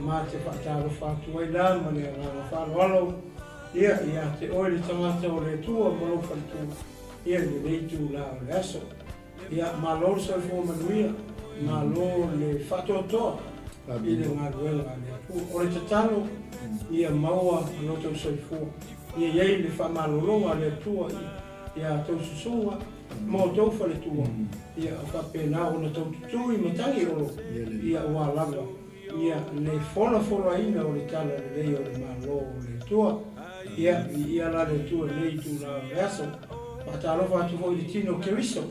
Ma te faatalofa atu ai la ma le agaga faaaloalo, ia, ia te oe le tagata o le Atua ma lou faletua, ia, i lenei itula o le aso. Ia, malo le soifua manuia, malo le faatoatoa i le galuega a le Atua. O le tatalo, ia maua lo outou soifua, ia i ai le faamalologa a le Atua i a outou susuga ma outou faletua, ia faapena ona tou tutui matagi olo, ia aua lava Ia, le folafolaina o le Tala Lelei o le Malo o le Atua. Ia, viia la le Atua i lenei itula o le aso. Faatalofa atu foi i le tino o Keriso,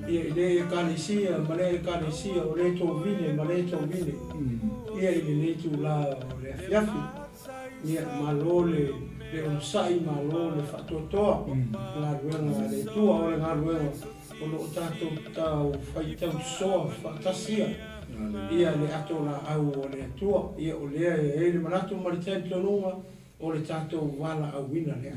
ia, i le Ekalesia ma le Ekalesia o le tovine ma le tovine, ia, i lenei itula o le afiafi. Ia, malo le, le onosai, malo le faatoatoa, galuega a le Atua, o le galuega O lo o tatou tau faitau soa faatasia ia le ato laau o le Atua. Ia o lea e i ai le manatu ma le talitonuga o le tatou valaauina lea.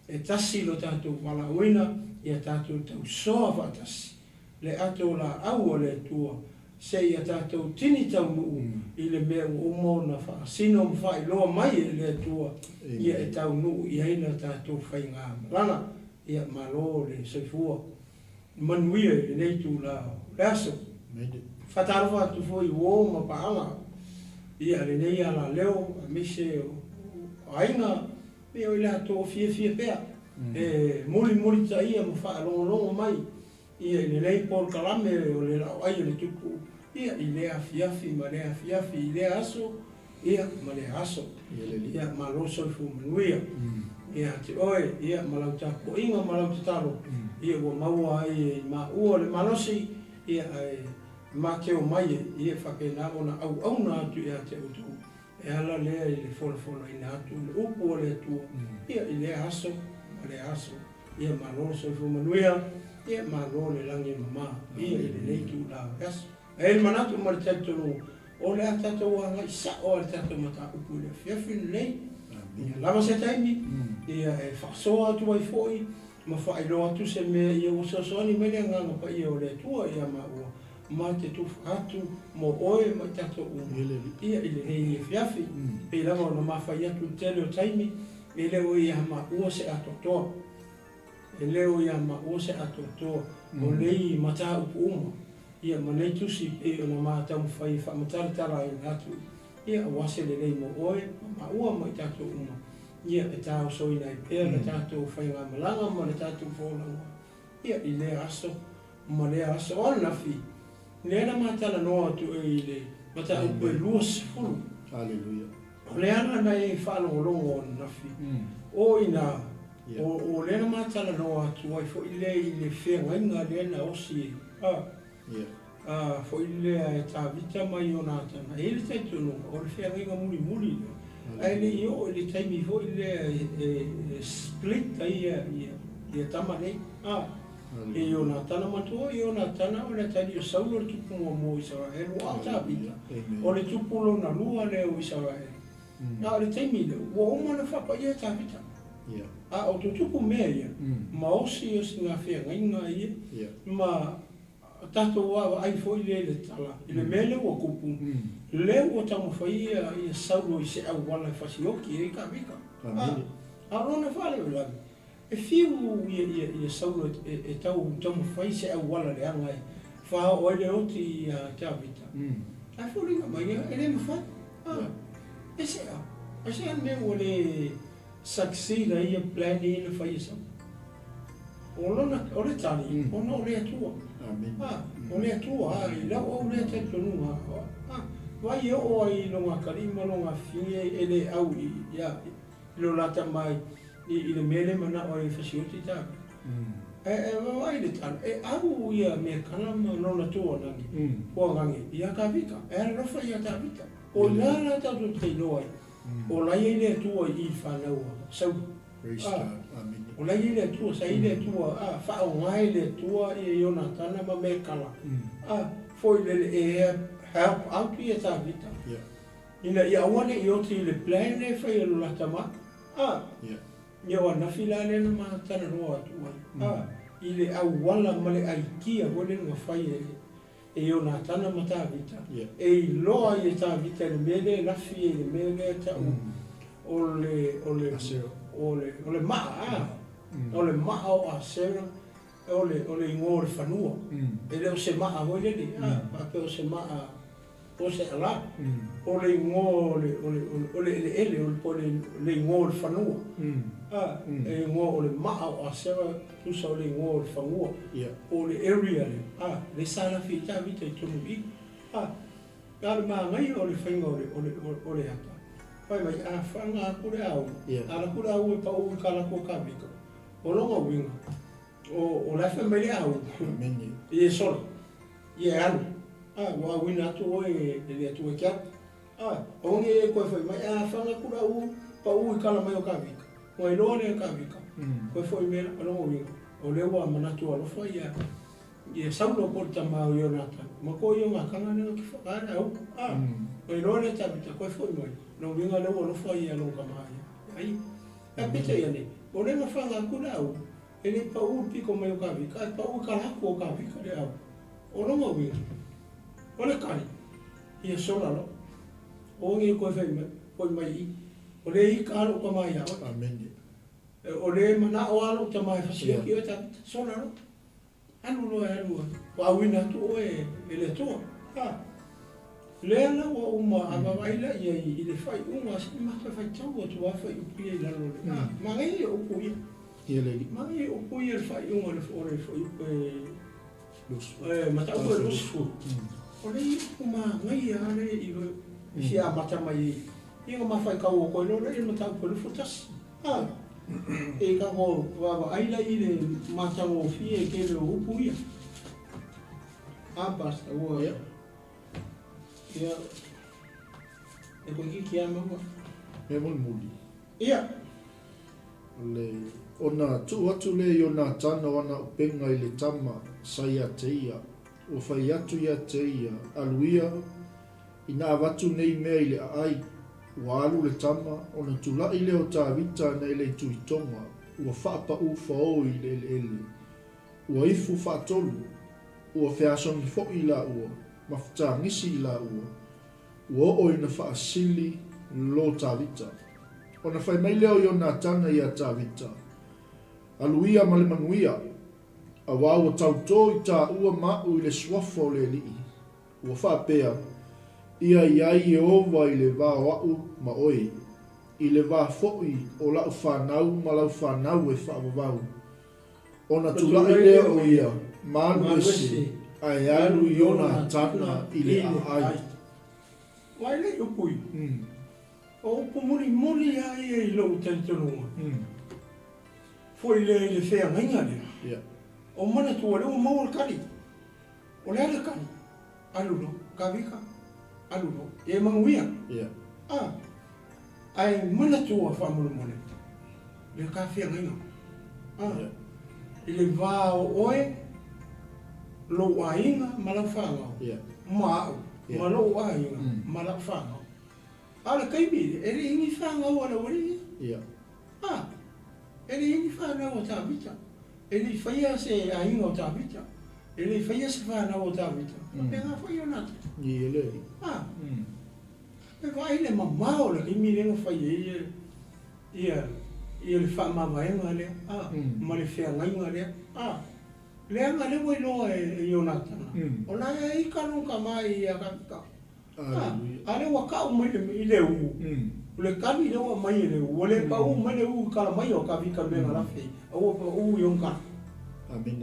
E tasi lo tatou valaauina, ia tatou tau soa faatasi le ato laau o le Atua seia tatou tini taunuu i le mea ua uma ona faasino ma faailoa mai e le Atua ia e taunuu i ai la tatou faigamalaga. Ia malo le soifua manuia i lenei itula o le aso. Faatalofa atu foi i uo ma paaga ia lenei alaleo aemaise o aiga ia o i latou o fiafia pea e mulimulitaia ma faalogologo mai ia i lenei polokalame o le laoai o le Tupu ia i lea afiafi ma lea afiafi i lea aso ia ma lea aso. Ia malo soifua manuia ia te oe ia ma lau tapuaiga ma lau tatalo ia ua maua ai e maua le malosi ia ae mateo mai e ia faapena ona auauna atu ia te outou e ala lea i le folafolaina atu o le upu a le Atua ia i lea aso ma lea aso. Ia malo le soifua manuia, ia malo le lagi e mama, ia i lenei itula o le aso. E i ai le manatu ma le talitonuga, o le a tatou agai sao lava i le tatou mataupu i le afiafi lenei, ia lava se taimi, ia e faasoa atu ai foi ma faailoa atu se mea ia ua fesoasoani mai le Agaga Paia o le Atua ia maua ma te tufa atu mo oe ma i tatou uma, ia i lenei afiafi. Pei lava ona ma fai atu i le tele o taimi, E le o ia maua se atoatoa. E le o ia maua se atoatoa o nei mataupu uma, ia ma nei tusi pei ona ma taumafai e faamatalatalaina atu, ia aua se lelei mo oe ma maua ma i tatou uma, ia e taosoina ai pea le tatou faigamalaga ma le tatou folauga, ia i lea aso ma lea aso. O ananafi, lea na ma talanoa atu ai i le mataupu e 20. Haleluia. O le ala na e faalogologo ananafi, o ina, o lea na ma talanoa atu ai foi lea i le feagaiga lea na osi e, a, foi lea e Tavita ma Ionatana. E i ai le talitonuga, o le feagaiga mulimuli lea, ae le i oo i le taimi foi lea e split ai ia tama nei, a. E Ionatana matua o Ionatana o le atalii o Saulo le tupu muamua o Isaraelu, a o Tavita o le tupu lona lua lea o Isaraelu. A o le taimi lea, ua uma ona faapaia e Tavita. A o tutupu mea ia, ma osi osigafeagaiga ia, ma tatou vaavaai foi lea i le tala, i le mea lea ua tupu, lea ua taumafai ia Saulo i se auala e fasioti ai Tavita. A o lona faalavelave, E fiu ia Saulo e tau taumafai se auala leaga e faaoo ai le oti ia Tavita, ae foliga mai ia e le mafai. Aisea? Aisea le mea ua le succeed ai ia plan ia na fai e Saulo? O lona, o le tali, ona o le Atua. O le Atua, i lau au lea talitonuga, vaai e oo ai i lona atalii ma lona afafine e le au i i lo lata mai i le mea lea manao ai e fasioti Tavita. Ae vaavaai i le tala, e au ia Mekala ma lona tuanage, puagage ia Tavita, e alolofa ia Tavita. O ina la tatou te iloa ai, o la e i ai le Atua i i le fanau a Saulo. O la e i ai le Atua, sa i ai le Atua, a, faaaoga e le Atua ia Ionatana ma Mekala, a, foi lele e help out ia Tavita. Ina ia aua ne i oti i le plan lea e fai e lo la tama. A. Ia o ananafi la lea na ma talanoa atu ai. A. I le auala ma le aikia foi lea na fai e. e Ionatana ma Tavita, e iloa ai e Tavita i le mea lea e lafi ai i le mea lea e tau o le, o le, o le, o le maa, a, o le maa o Asera, o le, o le igoa o le fanua. E le o se maa foi lele, a, faapea o se maa o se ala, o le igoa o le, o le, o le eleele, o le, po o le, le igoa o le fanua, a, e igoa o le maa o Asera, tusa o le igoa o le fanua, po o le area lea, a, lea sa lafi ai Tavita i totonu i i, a, a o le manaia o le faiga o le, o le, o le ata, fai mai, a faga atu le au, a alu atu le au e pau i kalaku o Tavita, o lona uiga, O, o la e fai mai le au. Amene. Ia sole. Ia e alu. A, ua auina atu oe e le Atua i te ata. A, aua ne i e koe foi mai, a fana atu le au, pau i kala mai o Kavika. Ua iloa lea e Kavika. Koe foi mai la, o lona uiga, o lea ua manatu alofa ia, ia Saulo po o le tama o Ionatana, ma koe Ionatana lea na te whakaea le au. A, ua iloa lea e Tavita, koe foi mai, lona uiga o lea ua alofa ia lona tama ia, ia ia. Ae peitai ane, o lea na fana atu le au, E le pau le piko mai o Kavika, ae pau i kala atu o Kavika le au. O lona uiga, o le kali, ia sola loa. O oe koe fai mai, foi mai i i. O le ika a lou tama ia oe. Amene. O le manao a lou tama e fasioki oe Tavita, sola loa. Alu loa e alu ai. Ua auina atu oe e le Atua. A! Lea la ua uma a vaavaai la i ai i le faaiuga, se i matou faitau atu lava fuaiupu ia i lalo o le. A! Manaia ia upu ia. Ia le alii. Manaia ia upu ia i le faaiuga o le o le fuaiupu e mataupu e 20. O le upu manaia lava lea i fia amata mai ai. Ia ona ma faitau atu ai loa lea i le mataupu e 21. A! E tatou vaavaai la i le matagofie tele o upu ia. A Pastor, ua Ia. Ia, e toeitiiti lava maua. Mea mulimuli. Ia. O le, ona tuu atu lea i Ionatana o ana upega i le tama sa ia te ia, ua fai atu ia te ia, Alu ia, Ina avatu nei mea i le aai, ua alu le tama, ona tulai lea o Tavita nai le ituitoga, ua faapaʻu faoi i le eleele. Ua ifu faatolu, ua feasogi foi i laua, ma fetagisi i laua. Ua oo ina faasili lo Tavita. Ona fai mai lea o Ionatana iā Tavita, Alu ia ma le manuia, auā ua tautō i tāua ma aʻu i le suafa o le Alii. Ua faapea, Ia i ai Ieova i le va o aʻu ma oe, i le va foʻi o laʻu fanau ma lau fanau e faavavau. Ona tulai lea o ia, malu ese, a e alu i ona tana i le aai. Ua e lei upu ia. O upu mulimuli lava ia i lou talitonuga. Foi lea i le feagaiga lea. O manatua lea ua maua le kali. O le a le kali? Alu loa, Kavika, alu loa. Ia e manuia. Ia. A, ae manatua faamolemole, le ta feagaiga. A, Ia. I le va o oe, lou aiga ma lau fanau. Ia. Ma au, Ia. ma lou aiga, Mm. ma lau fanau. A o le taimi, e le i ni fanau a le aualii ia. Ia. A, e le i ni fanau a Tavita. E le i faia se aiga o Tavita. E le i faia se fanau o Tavita. Faapena foi Ionata. I le alii. A, e vaai le mamao o le taimi lea na fai ai ia ia le faamavaega lea, a, ma le feagaiga lea, a. Leaga lea ua iloa e Ionatana, o la e ika lona tama ia Tavita. A, a lea ua kau mai i le u, o le kali lea ua aumai e le u, ua le pau mai le u i kala mai o Kavika i mea na lafe ai, a ua pau i ona kala.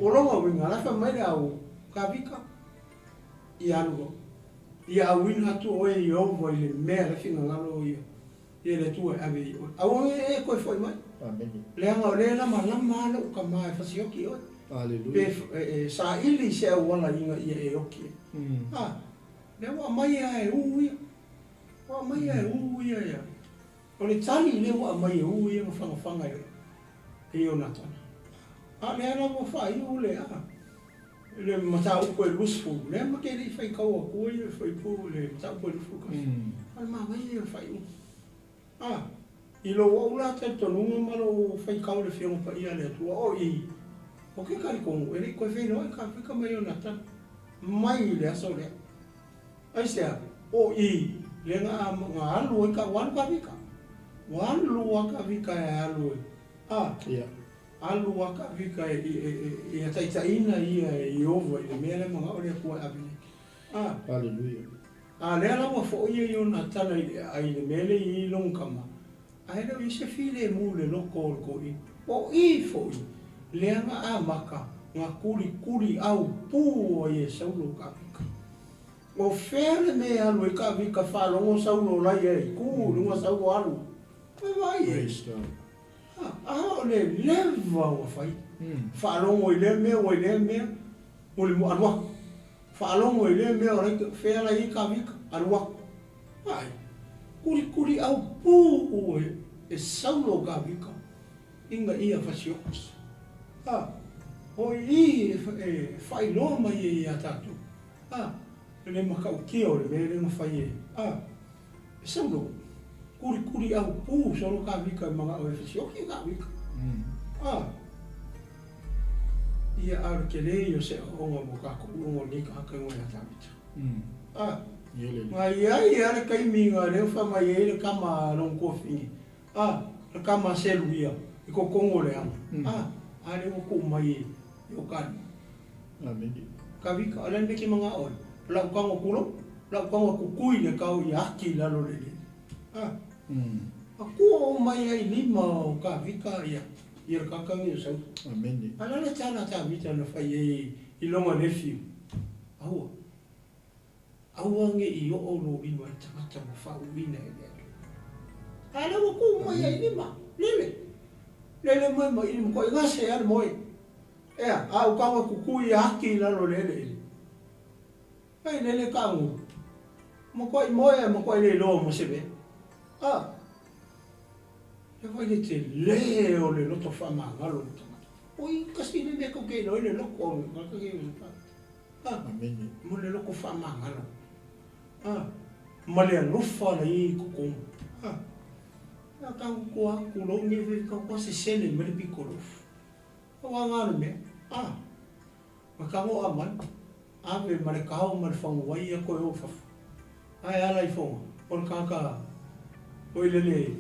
O lona uiga, lafe mai le au Kavika, ia alu loa. Ia auina atu oe e Ieova i le mea le finagalo ia ia le Atua e ave i oe. Aua ne i e toe foi mai. Leaga o lea e lamalama lava lou tama e fasioki oe. Pe e saili i se auala ina ia e oki ai. A. Lea ua aumai lava e U ia. Ua aumai lava e U ia ia. O le tali lea ua aumai e U ia ma fagafaga e e Ionatana. A o lea la ua faaiu le a le mataupu e 20, lea ma te le i faitau atua ia le fuaiupu le mataupu e 21. A o le manaia ia o le faaiuga. A, i lou au la talitonuga ma lou faitau i le Afioga Paia a le Atua, o i, o ke talitonu e le i toe feiloai ka Afrika ma Ionatana. Mai le aso lea. Aisea? O i lea na na alu ai ka, ua alu Kavika. Ua alu lava Kavika e alu e, a, Ia. alu lava Kavika e, e, e, ia taitaiina ia e Ieova i le mea lea manao le Atua e ave i ai. A. Haleluia. A lea la ua foi ia Ionatana i le aai i le mea lea e i ai lona tama, ae le o i ai se filemu i le loto o le toeaina. O i foi lea na amata na kulikuli au pū ai e Saulo Kavika. O fea le mea e alu ai Kavika faalogo Saulo la ia e tu i luga Saulo alu. Ua vaai i ai. Praise God. A, a o le leva ua fai. Faalogo i lea mea ua i lea mea, mulimu alu aku. Faalogo i lea mea o la fea la i ai Kavika, alu aku. Vaai, kulikuli au pū e Saulo Kavika ina ia fasioti. A, o i e faailoa mai ai ia tatou, a, le matautia o le mea lea na fai e, a, e Saulo. Kulikuli au pū solo Kavika e manao e fasioti Kavika. A, ia a o le tele ia o se aoaoga mo tatou luga o lenei tagata igoa ia Tavita. A, na i ai lava le taimi na lea fai mai ai le tama a lona tuafafine, a, le tama a Seluia i totonu o le ala, a, a lea ua tuu mai i o ta lima. Tavita, o le a le mea e te manao ai? O lau tago tulou, o lau tago e kukui le tao ia ati i lalo o le eleele. A, a tuu mai ai i lima o Tavita ia, ia le tagata lenei o Saula. A o le a le tala a Tavita na fai ai i lona nephew? Aua. Aua ne i oo lou lima i le tagata ua faauuina e le Atua. A o lea ua tu mai ai lima, lele, lele mai ma ili matua i gase lava le moe. Ea, a ou tago e kukui ia ati i lalo o le eleele. Ai lele tago, matua i moe ae matua le iloa ma se mea. A, e vaai le tele o le loto faamagalo o le tagata. Oi, kasi le mea tou te iloa ai le loto o le tagata nei o le Amene. Mo le loko faamagalo. A, ma le alofa la i totonu. A, a tau koa aku lou nei ve tau koa sesele mai le pito lofu. Aua nga le mea. A, ma tago a mai, ave ma le kao ma le faguai ia koe o fafo. Ae ala i foga, o le tagata foi lele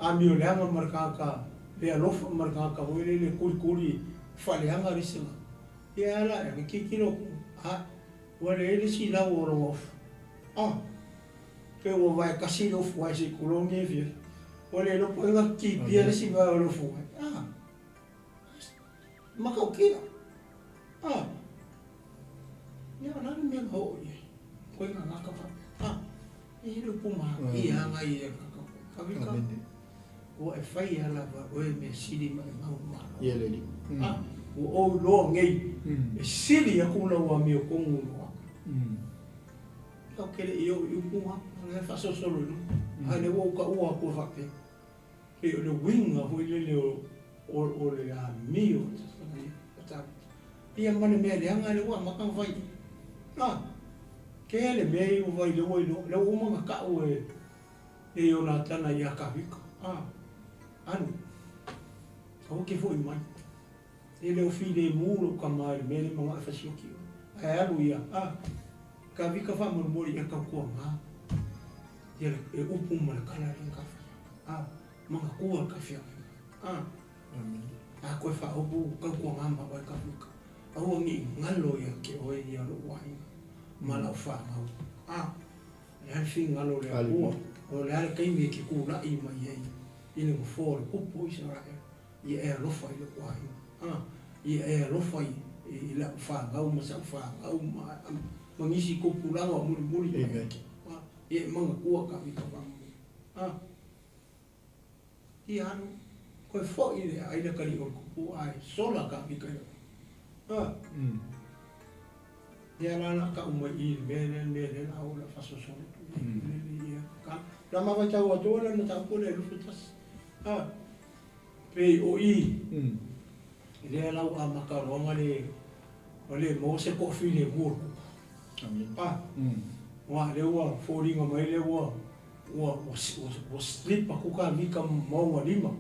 amioleaga ma le tagata le alofa ma le tagata foi lele kulikuli faaleaga le isi tagata. Ia ala e, na tilotilo aku, a, ua leai le isi lau o lona ofu. A, pei ua vae tasi le ofu ae se i tulou lenei afiafi. Ua le iloa po o ai na kipia le isi vae o le ofu ae. A, matautia. A, ia o le a le mea na oo i ai? Koe gagata faapea. A, e le upu makia lava ia e le tagata. Kavika. Ua e faia lava oe mea sili ma e mau malo. Ia le Alii. A, ua ou iloa nei, e sili aku lau amiotonu i lou aka. Ou te le i oo i upu na, o lea e faasolosolo i luga. A lea ua ou taua atu e faapea, pei o le uiga foi lele o le amio a Tavita. Ia ma le mea leaga lea ua amata ona fai. A, tele mea ia ua fai lea ua iloa, lea ua uma ona tau e e Ionatana iā Tavita, a, alu, aua ke foʻi mai. E le o filemu lou tama i le mea lea manao e fasioti oe. Ae alu ia, a, Tavita faamolemole ia tautuaga ia le upu ma le tala lea na ta faia. A, manatua le ta feagaiga. A, a koe faaupu tautuaga ma oe Tavita, aua ne i galo ia te oe ia lou aiga ma lau fanau. A. O le a le finagalo o le Atua? O le a le taimi e te tulai mai ai i le nofoa o le tupu o Isaraelu? Ia e alofa i lou aiga, a, ia e alofa i lau fanau ma sau fanau ma nisi tupulaga o mulimuli mai atu, a, ia e manatua Tavita faamolemole, a. Ia alu, koe foʻi le aai le atalii o le tupu ae sola Tavita i lau, a. Ia la la tau mai i le mea lea, le mea lea la o le faasolosolo atu i le ia ka. La ma vaitau atu le mataupu lea 21. A pei o i lea la ua amata loa le o le maua se toafilemu o le tupu. A aua lea ua foliga mai lea ua ua ua slip atu Kavika ma ona lima.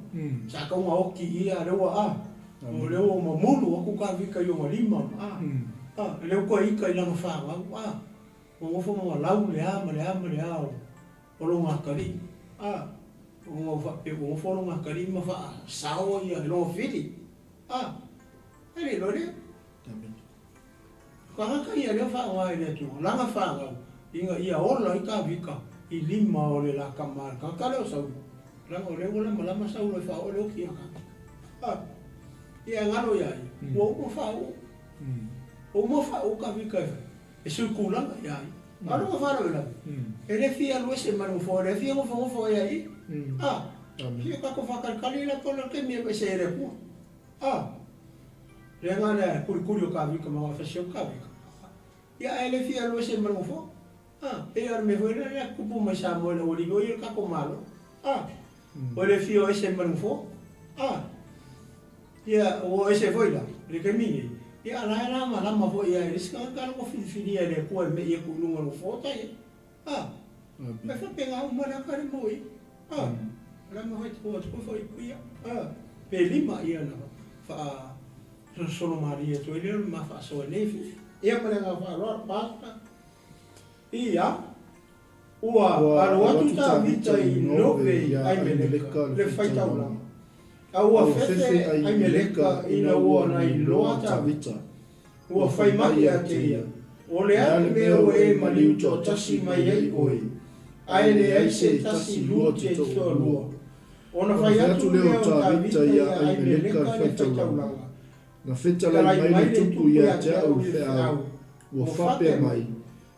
Sa tau ona oti i ia lea ua a o lea ua mamulu atu Kavika i ona lima a. A, e le o toe ita i lana fanau, a, ua nofo ma ua lau le a ma le a ma le a o lona atalii, a, ona ua faapea ua nofo lona atalii ma faasao ia i lona fili, a, e le iloa lea. O tagata ia lea ua faaaoga e le Atua lana fanau ina ia ola ai Tavita i lima o le la tama a le tagata lea o Saulo, leaga o lea ua lamalama Saulo e faaoo le oti ia Tavita. A, ia e galo ia ia, ua uma faauu. Ua uma faauu Tavita e sui tulaga ia ia. A o lona faalavelave, e le fia alu ese ma le nofoa, e le fia nofonofo ai i i. A, se tatou faatalitali la po o le a le taimi e aveese ai e le Atua. A, le aga lea e kulikuli o Tavita ma gafasia o Tavita. Ia ae le fia alu ese ma le nofoa. A, pei lava o le mea foi lea lea tupu mai Samoa i le aualii foi ia le tatou Malo. A, ua le fia o ese ma le nofoa. A, ia ua o ese foi la i le taimi nei. Ia a la e lamalama foi ia e le isi tagata lea ua filifilia e le Atua e me'i atu i luga o le nofoa ta ia. A, e faapena uma le ata le moi. A, o le a mafai atu foi ia. A, pe lima ia na faa solosolo malie atu ai lea o le ma faasoa i nei fifi. Ia ma le agaga faaaloalo, Pastor. Ia, ua alu atu Tavita i Nobe i Aimeleka le faitaulaga, a ua fefe Aimeleka ina ua nailoa Tavita. Ua fai mai ia te ia, O le a le mea ua e maliu toatasi mai ai oe, a e leai se tasi lua te toalua? Ona fai atu lea o Tavita ia Aimeleka le faitaulaga, Na fetalai mai le tupu ia te au le feau, ua faapea mai,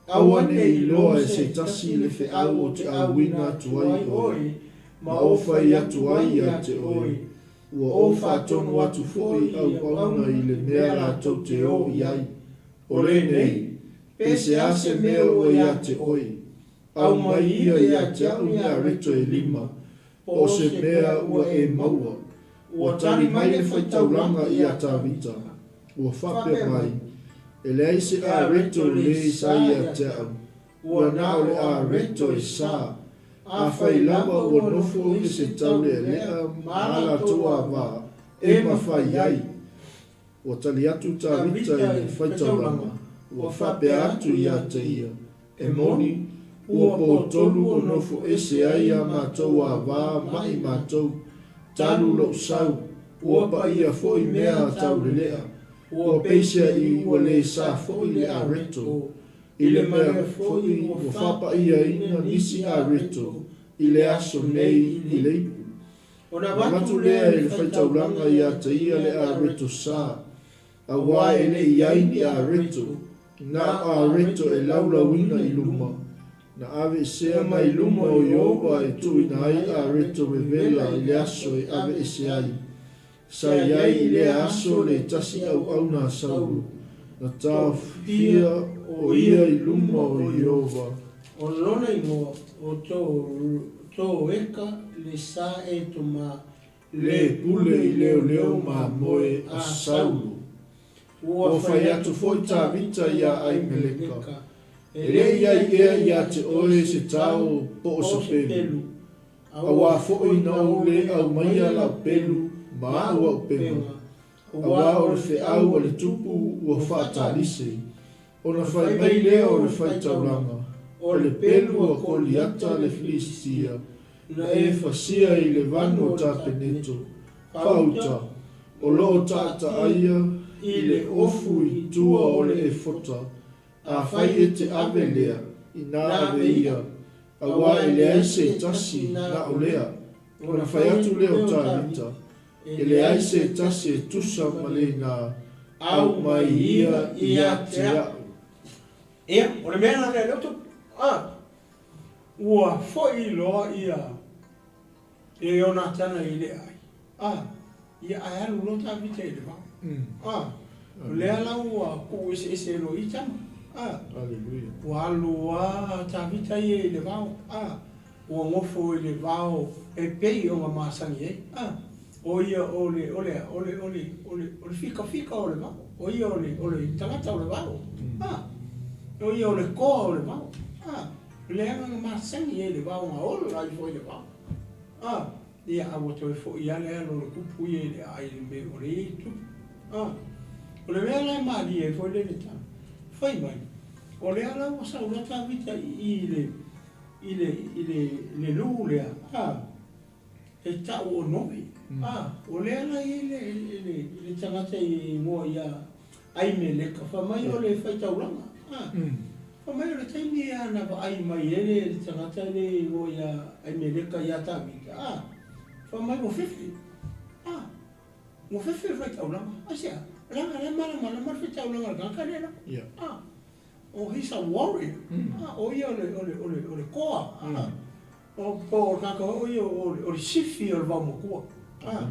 Aua ne i iloa e se tasi le feau o te auina atu ai oe, ma o fai atu ai ia te oe, ua o faatonu atu foi auauna i le mea latou te o i ai. O lenei, pe se a se mea ua ia te oe, aumai ia ia te au ni areto e lima, po o se mea ua e maua. Ua tali mai le faitaulaga ia Tavita, ua faapea mai, E leai se areto le sa ia te au, ua na o le areto e sa. Afai lava ua nofo i se taulealea ma a latou ava, e mafai ai. Ua tali atu Tavita i le faitaulaga, ua faapea atu ia te ia, E moni, ua potolu o nofo ese ai a matou ava maʻi matou, talu loʻu sau, ua paia foi mea a taulelea, ua peiseai ua le sa foi le areto, i le mea foi ua faapaiaina nisi areto i le aso nei i le ipu. Ona avatu lea e le faitaulaga ia te ia le areto sa, Aua e le i ai ni areto, na o areto e laulauina i luma, na aveesea mai luma o Ieova e tuuina ai areto vevela i le aso e aveese ai. Sa i ai i lea aso le tasi auauna a Saulo, na taofia o ia i luma o Ieova. O lona igoa o Toeka le sa e toma Le pule i leoleo mamoe a Saulo. Ua fai atu foi Tavita iā Aimeleka, E le i ai ea iā te oe se tao po o se pelu, auā foi na ou le aumaia lau pelu ma a'u auupega, auā o le feau a le tupu ua faatalise, ona fai mai lea o le faitaulaga, O le pelu a Koliata le Filisitia, na e fasia i le vanu o Tapeneto, faauta, o lo o taataaia i le ofu i tua o le efota, afai e te ave lea, inā ave ia, auā e leai se tasi na o lea. Ona fai atu lea o Tavita, E leai se tasi e tusa ma lena, aumai ia ia te a'u. Ia, o le mea la lea lea ou te, a, ua foi loa ia Ionatana i le aai, a, ia ae alu loa Tavita i le vao. A, o lea la ua tuu eseese loa i tama. A, ua alu lava Tavita ia i le vao, a, ua nofo i le vao e pei ona masani ai. A, o ia o le, o le a, o le, o le, o le, o le fikafika o le vao, o ia o le, o le tagata o le vao. A, o ia o le koa o le vao. A, o le aga na masani ai i le vao na ola ai foi i le vao. A, ia, a ua toe foi lava le alo o le tupu ia i le aai i le mea o lea e i ai tupu. A, O le mea la e malie ai foi lele tala, fai mai, o lea la ua sau loa Tavita i i i le, i le, i le, le lu lea, a, e tau o Novi, a, o lea la e i ai le, le, le tagata e igoa ia Aimeleka, fai mai o le faitaulaga, a, fai mai o le taimi ia na vaai mai ai le, le tagata lea e igoa ia Aimeleka ia Tavita, a, fai mai ua fefe, a. Ua fefe le faitaulaga. Aisea? Leaga o la e malamalama le faitaulaga i le tagata lea lava. Yeah. Ah. Oh, he's a warrior. Ah, o ia o le, o le, o le, o le koa. Ah. O, po o le tagata foi o ia o le, o le sifi o le vaomatua. Ah.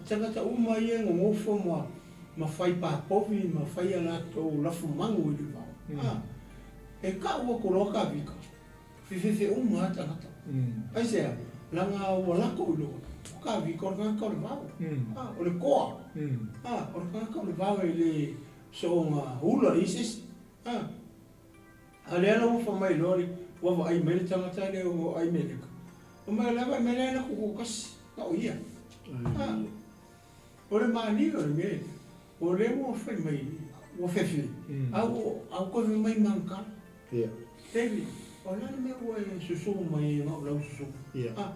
O tagata uma ia e gogofo ma, ma fai papovi ma fai a latou lafumagu i le vao. Ah. E kau atu loa Kavika. Fefefe uma lava tagata. Aisea? Leaga ua lako i loa, o Kavika o le tagata o le vao. A, o le koa. A, o le tagata o le vao e le soona ula i se isi. A, a lea la ua fai mai loa le, ua vaai mai le tagata lea o Aimeleka. Fai mai o le a vaai mai lea lako toatasi, na o ia. A, o le malie o le mea lea, o lea ua fai mai, ua fefe, a ua, a ua toe fai mai ma ana tala. Ia. David, o le a le mea ua e susu mai ai na o lau susu? Ia. Ah,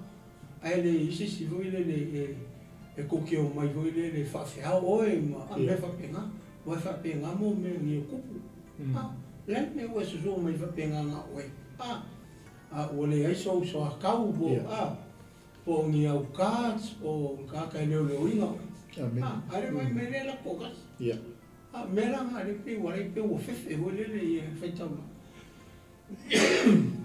ae le i ai se isi foi lele e, e kokeo mai foi lele e faafeao oe ma a mea faapena, aua e faapena mo mea nei o kupu. Ah, o le a le mea ua e susu mai faapena na o oe? Ah, a ua leai sou soatau po, ah, po o ni au cards, po o ni tagata e leoleoina oe. Amen. Ah, a le vaai mai lea lako toatasi. Ia. A mea la na le pei ua le pei ua fefe foi lele i faitaulaga.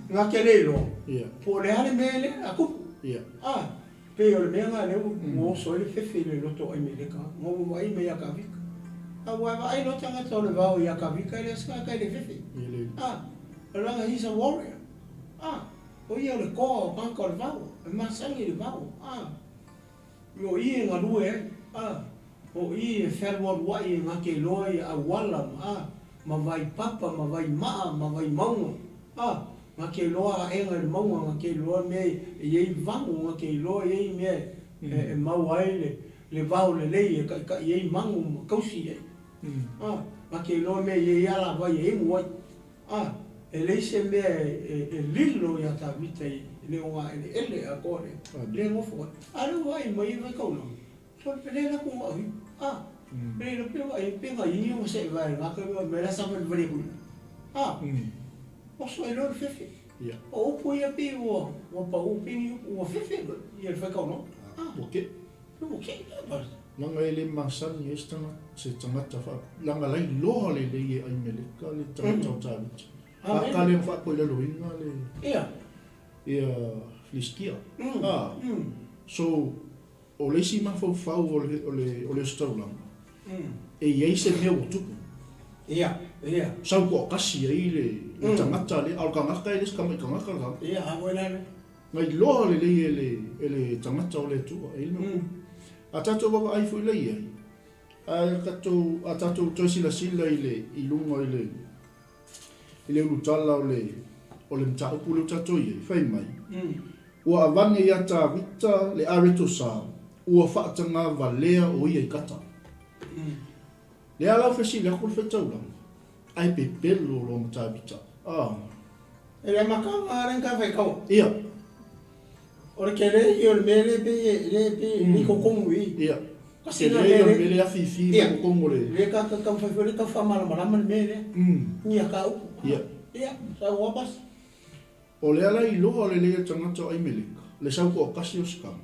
Na te le iloa. Ia. Po o le a le mea lea a tupu. Ia. A, pei o le mea na lea ua oso ai le fefe i le loto o Aimeleka, na ua vaai mai ia Kavika. A ua vaai loa tagata o le vao ia Kavika e leai se tagata e le fefe. E le. A, leaga he's a warrior. A, o ia o le koa o tagata o le vao, e masani i le vao. A, O i e galue ai, a, o i e fealualuai e gake loa ia auala ma, a, ma vai papa ma vai maa ma vai mauga, a, gake loa aega i le mauga, gake loa mea e i ai vago, gake loa e i ai mea e maua ai le, le vao lelei e kaʻikaʻi ai magu ma kausi ai, a, gake loa mea e i ai alavai e inu ai. A, e leai se mea e lilo iā Tavita i le ogaeleele atoa lea, lea e nofo ai. A lea ua vaai mai e faitaulaga, sole, e le latou na ahi. A, e le iloa pe vaai pe gaii ona seʻe vae lena taimi a mea la sa valivali atu i ina. A, oso ai loa le fefe. O upu ia pei ua pau pei ni upu ua fefe ia le faitaulaga. A, ua keʻe. Ua keʻe lava. Leaga e le masani ai se tagata faa, leaga la iloa lelei e Aimeleka le tagata o Tavita. A ka le na faakoilaloina le Ia. ia Filistia. A, so o le isi mafaufau o le o le o le ositaulaga, e i ai se mea ua tupu. Ia, ia. Sau toatasi ai le le tagata lea, a o le tagata e le o se tamai tagata le tagata. Ia, a foi la lea. Na iloa lelei e le, e le tagata o le Atua, e i ai le mea upu. A tatou vaavaai foi la i ai, a tatou, a tatou toe silasila i le, i luga i le, i le ulutala o le, o le mataupu lea ua tatou i ai, fai mai, Ua avane iā Tavita le aretosa ua faatagavalea o ia i Kata. Lea la ua fesili atu le faitaulaga, Ae pepelo loa ma Tavita. Ah. E le makau a le ka fai kau. Ia. O le kele ia o le mea le pe le pe ni kokongu i. Ia. Kasi na le le le afi fi Ia. kokongu le. Le ka ka ka fai foi le ka fa malamalama le mea lea. Ni a ka upu. Ia. Ia, sa ua pas. O le ala iloa o le lei o tagata o Aimeleka, le sau toatasi o Sikama.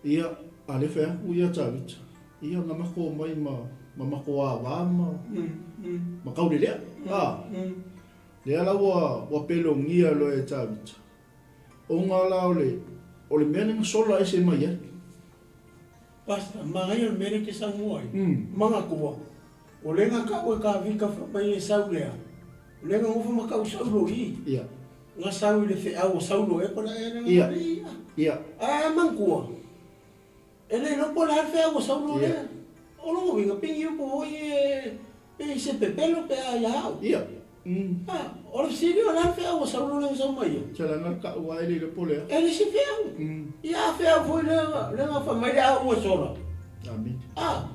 Ia, a le fai atu ia Tavita, ia na mako mai ma, ma mako ava ma, ma kaulelea. A, lea la ua, ua pelogia loa e Tavita, ona la o le, o le mea lea na sola ese mai ai. Pastor, manaia o le mea lea e te saunoa ai, manatua, o lea na tau e Tavita fai mai e sau lea, o lea na nofo ma tau Saulo i i. Ia. Na sau i le feau o Saulo ea po o le a ea lea na Ia. ia. Ia. Ae manatua, e le iloa po o le a le feau o Saulo Ia. lea. O lona uiga, pei ni upu foi e, pei se pepelo pe a ia au. Ia. A, o le fesili, o le a le feau a Saulo lea na sau mai ai? Tala na tau ai le iloa po o le a. E le se feau. Ia a feau foi lea, lea na fai mai le au ua sola. Amene. A,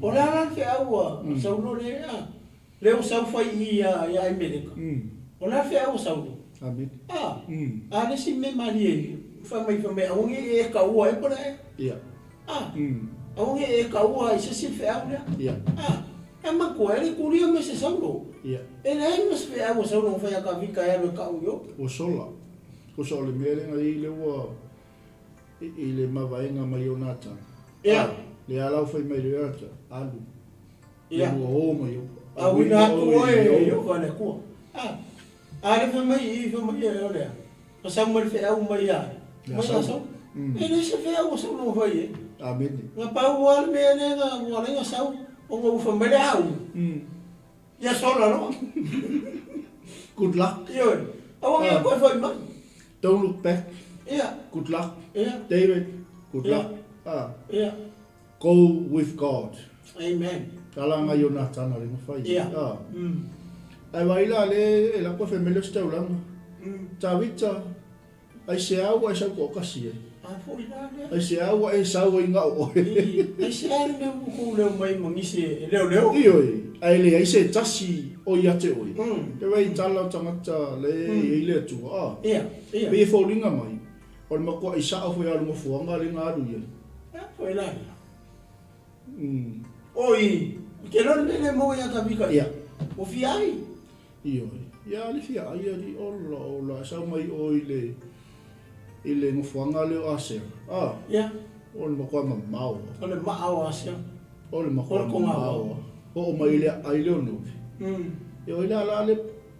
O le a la le feau a Saulo lea, a? Lea ua sau fai i i ia Aimeleka. O le a le feau a Saulo? A, a le isi mea malie ia, fai mai, fai mai, aua ne i e taua ea po o le a ea. A, aua ne i e taua i se isi le feau lea. A, ae manatua, e le tulia mai se Saulo. E leai ma se feau a Saulo na fai ia Tavita e alu e tau i o. Ua sola. Tusa o le mea lea na i ai lea ua i le mavaega mai Ionatana. Ia. Lea la ua fai mai le Ionatana, alu. Ia. Ua o mai o. Auina atu oe e Ieova le Atua. A, a le fai mai i, fai mai e o lea. Na sau mai le feau mai ia, mai ia Saulo. E leai se feau a Saulo na fai ai. Amene. Na pau lava le mea lea na ua ala ai ona sau, ona ua fai mai le au. Ia sola loa. Good luck. Ioe. Aua ne i toe fai mai. Don't look back. Ia. Good luck. Ia. David, good luck. Ah. Ia. Go with God. Amen. Tala nga Ionatana le mafai. Ia. Ah. Ai vai la le e la koe femele se taulanga. Tavita, ai se au ai sau ko kasi ai. A foi la lea. Ai se au ai sau ai ngao oe. Ai se au me ku leo mai mangisi e leo leo. Ioe, ai le ai se tasi o ia te oe. Te wai tala o tangata le i le atua. Ah. Ia, ia. Pe foliga mai. O le matua i sao foi alu mafuanga le nga alu ia. Foi la. Oi, ke lon le mo ia ka vika. Ia. O fia ai. Ioe. Ia le fia ai ali ola ola sau mai o i le i le mafuanga le o Asera. Ah. Ia. O le matua mamao. O le maa o Asera. O le matua mamao. O mai le ai le ono. E oi la la le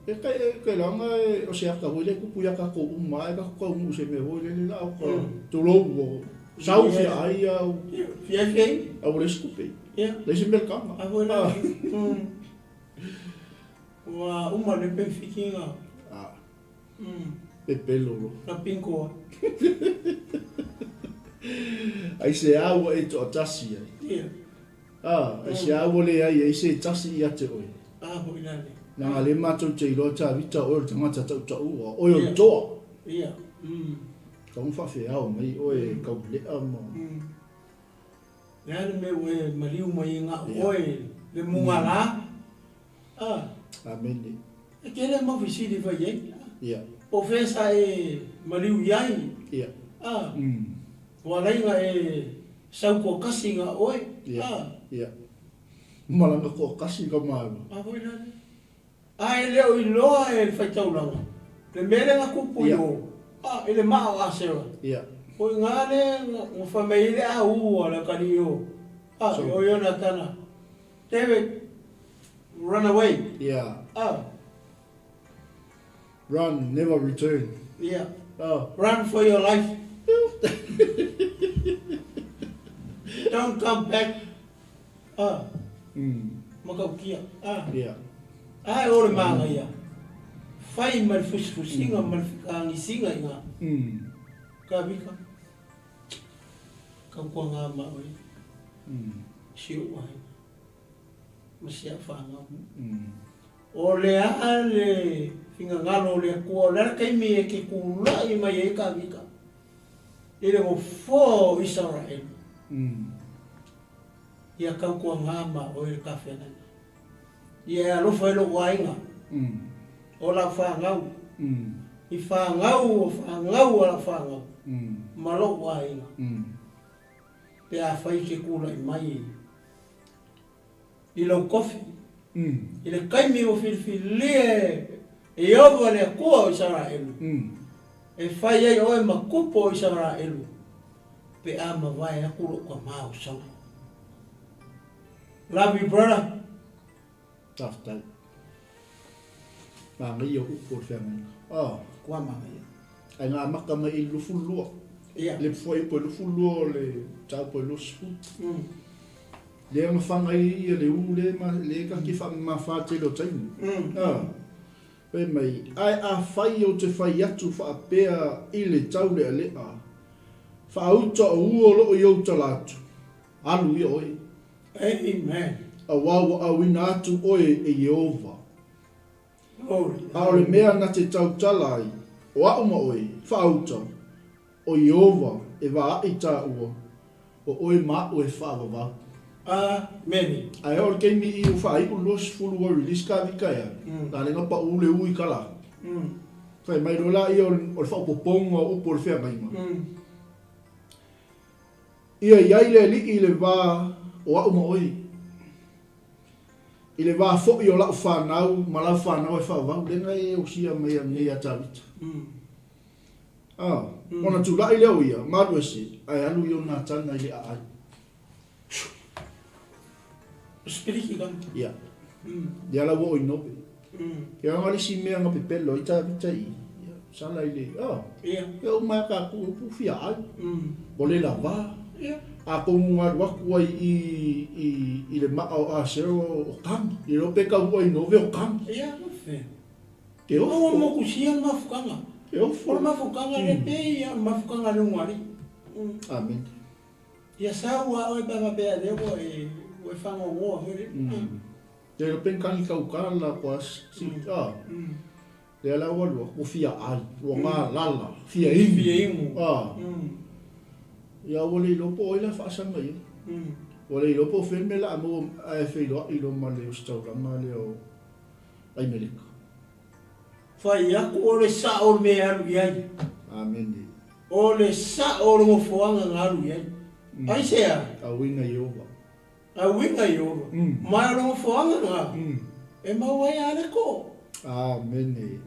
E kai e kai langa e o se aka hoi le kupu ia kakou uma e kakou kau mu se me hoi le le la o ka tulou o sau fia ai au Fia ai fia ai. Au le skupe. Ia. Le se mea kanga. A hoi la. Ua uma le pe fikinga. Ah. Pepelo lo. Na pinko. Ai se au e to atasi ai. Ia. Ā, e se ā ua leai ai se tasi ia te oe. Ā, hoʻi rānei. Nanga le mātou te iloa Tāvita oe o le tangata tautaua, oe o le toa. Ia, mm. Tau whawheao mai oe e kaulea ma. Mm. Le a le mea ua e maliu mai i ngā oe le munga lā. Ā. Amene. E tele mau fesili fai ai. Ia. Po o fea sa e maliu i ai. Ia. Ā. Mm. Ua laina e sau koakasi nga oe. Ia. Ā. Ia. Malanga koakasi ka māua. A foi lale. A e le o iloa e le faitaulaga le mea lea na kupu i o. A, i le maa o Asera. Ia. O i ngā le na whai mai i le a ua le kali i o. A, i o Ionatana. David, run away. Ia. A. Run, never return. Ia. Oh. Run for your life. Don't come back. Ah. Makaukia. Ah. Ia. Ae o le māngaia. Fai ma le fusifusiga ma le fekagisiga i ngā. Ka vika. Kau kua ngā ma oe. Si ou aiga. Ma si au whanau. O le a le fingagalo o le Atua, o le a le taimi e ke kulaʻi mai ai ka vika i le nofoa o Isaraelu. Ia kau kua ngā ma oe le kawhenana. Ia e alofa i lou aiga, o lau whanau, i whanau o whanau a lau whanau, ma lou aiga. Pe a whai ke kulaʻi mai i lou kofi, i le taimi ua filifilia e Ieova le Atua o Isaraelu, e fai ai oe ma kupu o Isaraelu, pe a mavae aku lou tama o Saulo. Love you brother. Faafetai. Manaia upu o le feagaiga. Ah. Kua manaia. Ae na amata mai i le 22. Ia. Le foai po i le 22 o le tau po i le 20. Lea na fana ai ia le u le ma le ka ki whaamamafa tele o taimi. Ah. Fai mai, ae afai ou te fai atu faapea i le taulealea, faauta o ua o loo i ou tala atu, alu ia oe. Amen. Auā ua auina atu oe e Ieova. Glory. A o le mea na te tautala ai, o aʻu ma oe, faauta, o Ieova e vaaʻi tāua, o oe ma aʻu e faavavau. Amene. Ae oo i le taimi i ua faaiu le 20 ua release Kavita e alu, la lea na pau le u i tala. Fai mai loa laia o le faaopoopoga o upu o le feagaiga. Ia i ai le Alii i le va o a'u ma oe, i le va fo'i o la'u fanau ma lau fanau e faavavau, lea na e osia mai nei ia Tavita. A, ona tula'i lea o ia, ma alu ese, ae alu Ionatana i le aai. O sipiliki kama. Ia. Ia la ua oi nope. Ia nga lisi mea nga pepelo ai Tavita i. Ia, sala i le, oh. Ia. Ia uma ia ka ku pu fia ai. Mo le lava. Ia. A kongu nga alu aku ai i i i le maa o Asero o kami. I lo pe kau oi nove o kami. Ia, no fe. Ke ofo. Ua mokusia le mafukaga. Ke ofo. O le mafukaga le pe ia o le mafukaga le ugari. Amen. Ia sau a oe pe a faapea lea ua e ua e fagogoa foi lea. Ia lo pen kani kau ka la kua si a. Lea la ua lua ua fia ai, ua galala, fia inu. Fia inu. A. Ia ua le iloa po o ai la faasaga i ai. Ua le iloa po o fea le mea la a maua ae feiloai loa ma le ositaulaga lea o Aimeleka. Fai atu o le sao o le mea e alu i ai. Amene. O le sao o le nofoaga na alu i ai. Aisea? A uiga i Ova. A uiga i Ova. Ma o le nofoaga na e maua ai a le ko. Amene.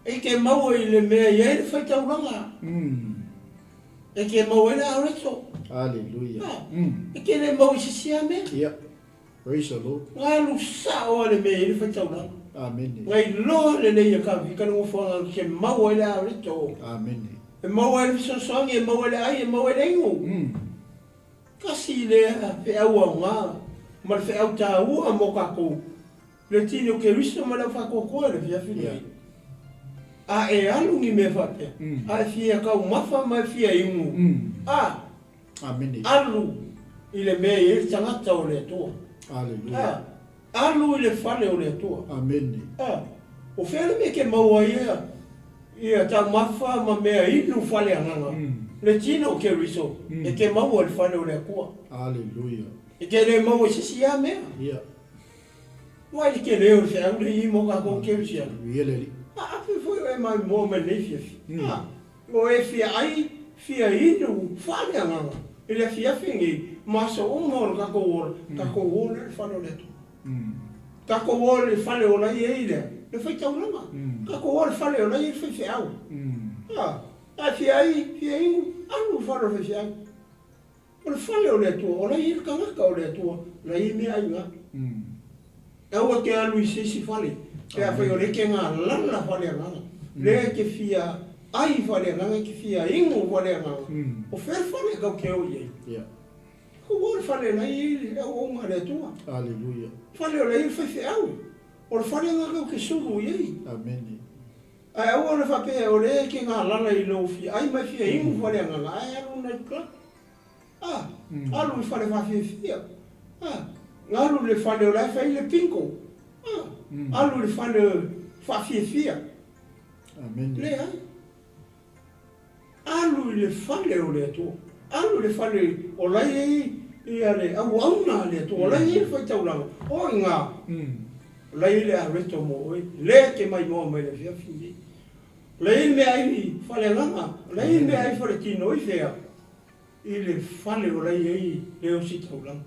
E ke maua i le mea i ai le faitaulaga. E ke maua ai le aoreto. Aleluia. E ke le maua i se isi a mea. Ia. Praise the Lord. Galu sao a le mea i le faitaulaga. Amene. Ngai loa lelei a Kavika le nofoaga ke maua ai le aoreto. Amene. E maua ai le fesoasoani, e maua ai le ai, e maua ai le inu. Tasi lea feau aoga ma le feau taua mo tatou, le tini o Keriso ma le au faatoatoa i le afiafi lenei. A e alu ni mea faapea, a e fia taumafa ma e fia inu, a, Amene. Alu i le mea e i ai le tagata o le Atua. Aleluia. A, alu i le fale o le Atua. Amene. A, o fea le mea ke maua ai ia, ia taumafa ma mea inu faaleagaga? Le tino o Keriso, e ke maua i le fale o le Atua. Aleluia. E ke le maua i se isi lava mea. Ia. Vaai le tele o le feau lea e i ai mo tatou Kerisiano. Ia le Alii. A, a fea foi o e maimoa mai lenei afiafi? A, O e fia ai, fia inu, faaleagaga i le afiafi nei ma aso uma o le tatou ola, tatou o lea i le fale o le Atua. Tatou o i le fale o la e i ai lea, le faitaulaga. Tatou o i le fale o la e i ai le faifeau. A, a e fia ai, fia inu, alu i le fale o le faifeau. O le fale o le Atua, o la e i ai le tagata o le Atua, o la e i ai meaai na. Aua e te alu i se isi fale, pe afai o lea e te galala faaleagaga, lea e te fia ai faaleagaga, e te fia inu faaleagaga, o fea le fale e tau te o i ai? Ua o le fale o la e i ai le auauna a le Atua. Fale o la e i ai le faifeau. O le fale lena tau te sulu i ai. Ae aua le faapea o lea e te galala i lou fia ai ma e fia inu faaleagaga ae alu i night club. A, alu i fale faafiafia. A, alu i le fale o la e fai ai le bingo. A, alu i le fale faafiafia. Leai. Alu i le fale o le Atua. Alu i le fale o la e i ai ia le auauna a le Atua, o la e i ai le faitaulaga, o i ina, o la e i ai le areto mo oe, lea e te maimoa mai i le afiafi lenei. O la e i ai le meaai faaleagaga, o la e i ai le meaai faletino i fea? I le fale o la e i ai le ositaulaga.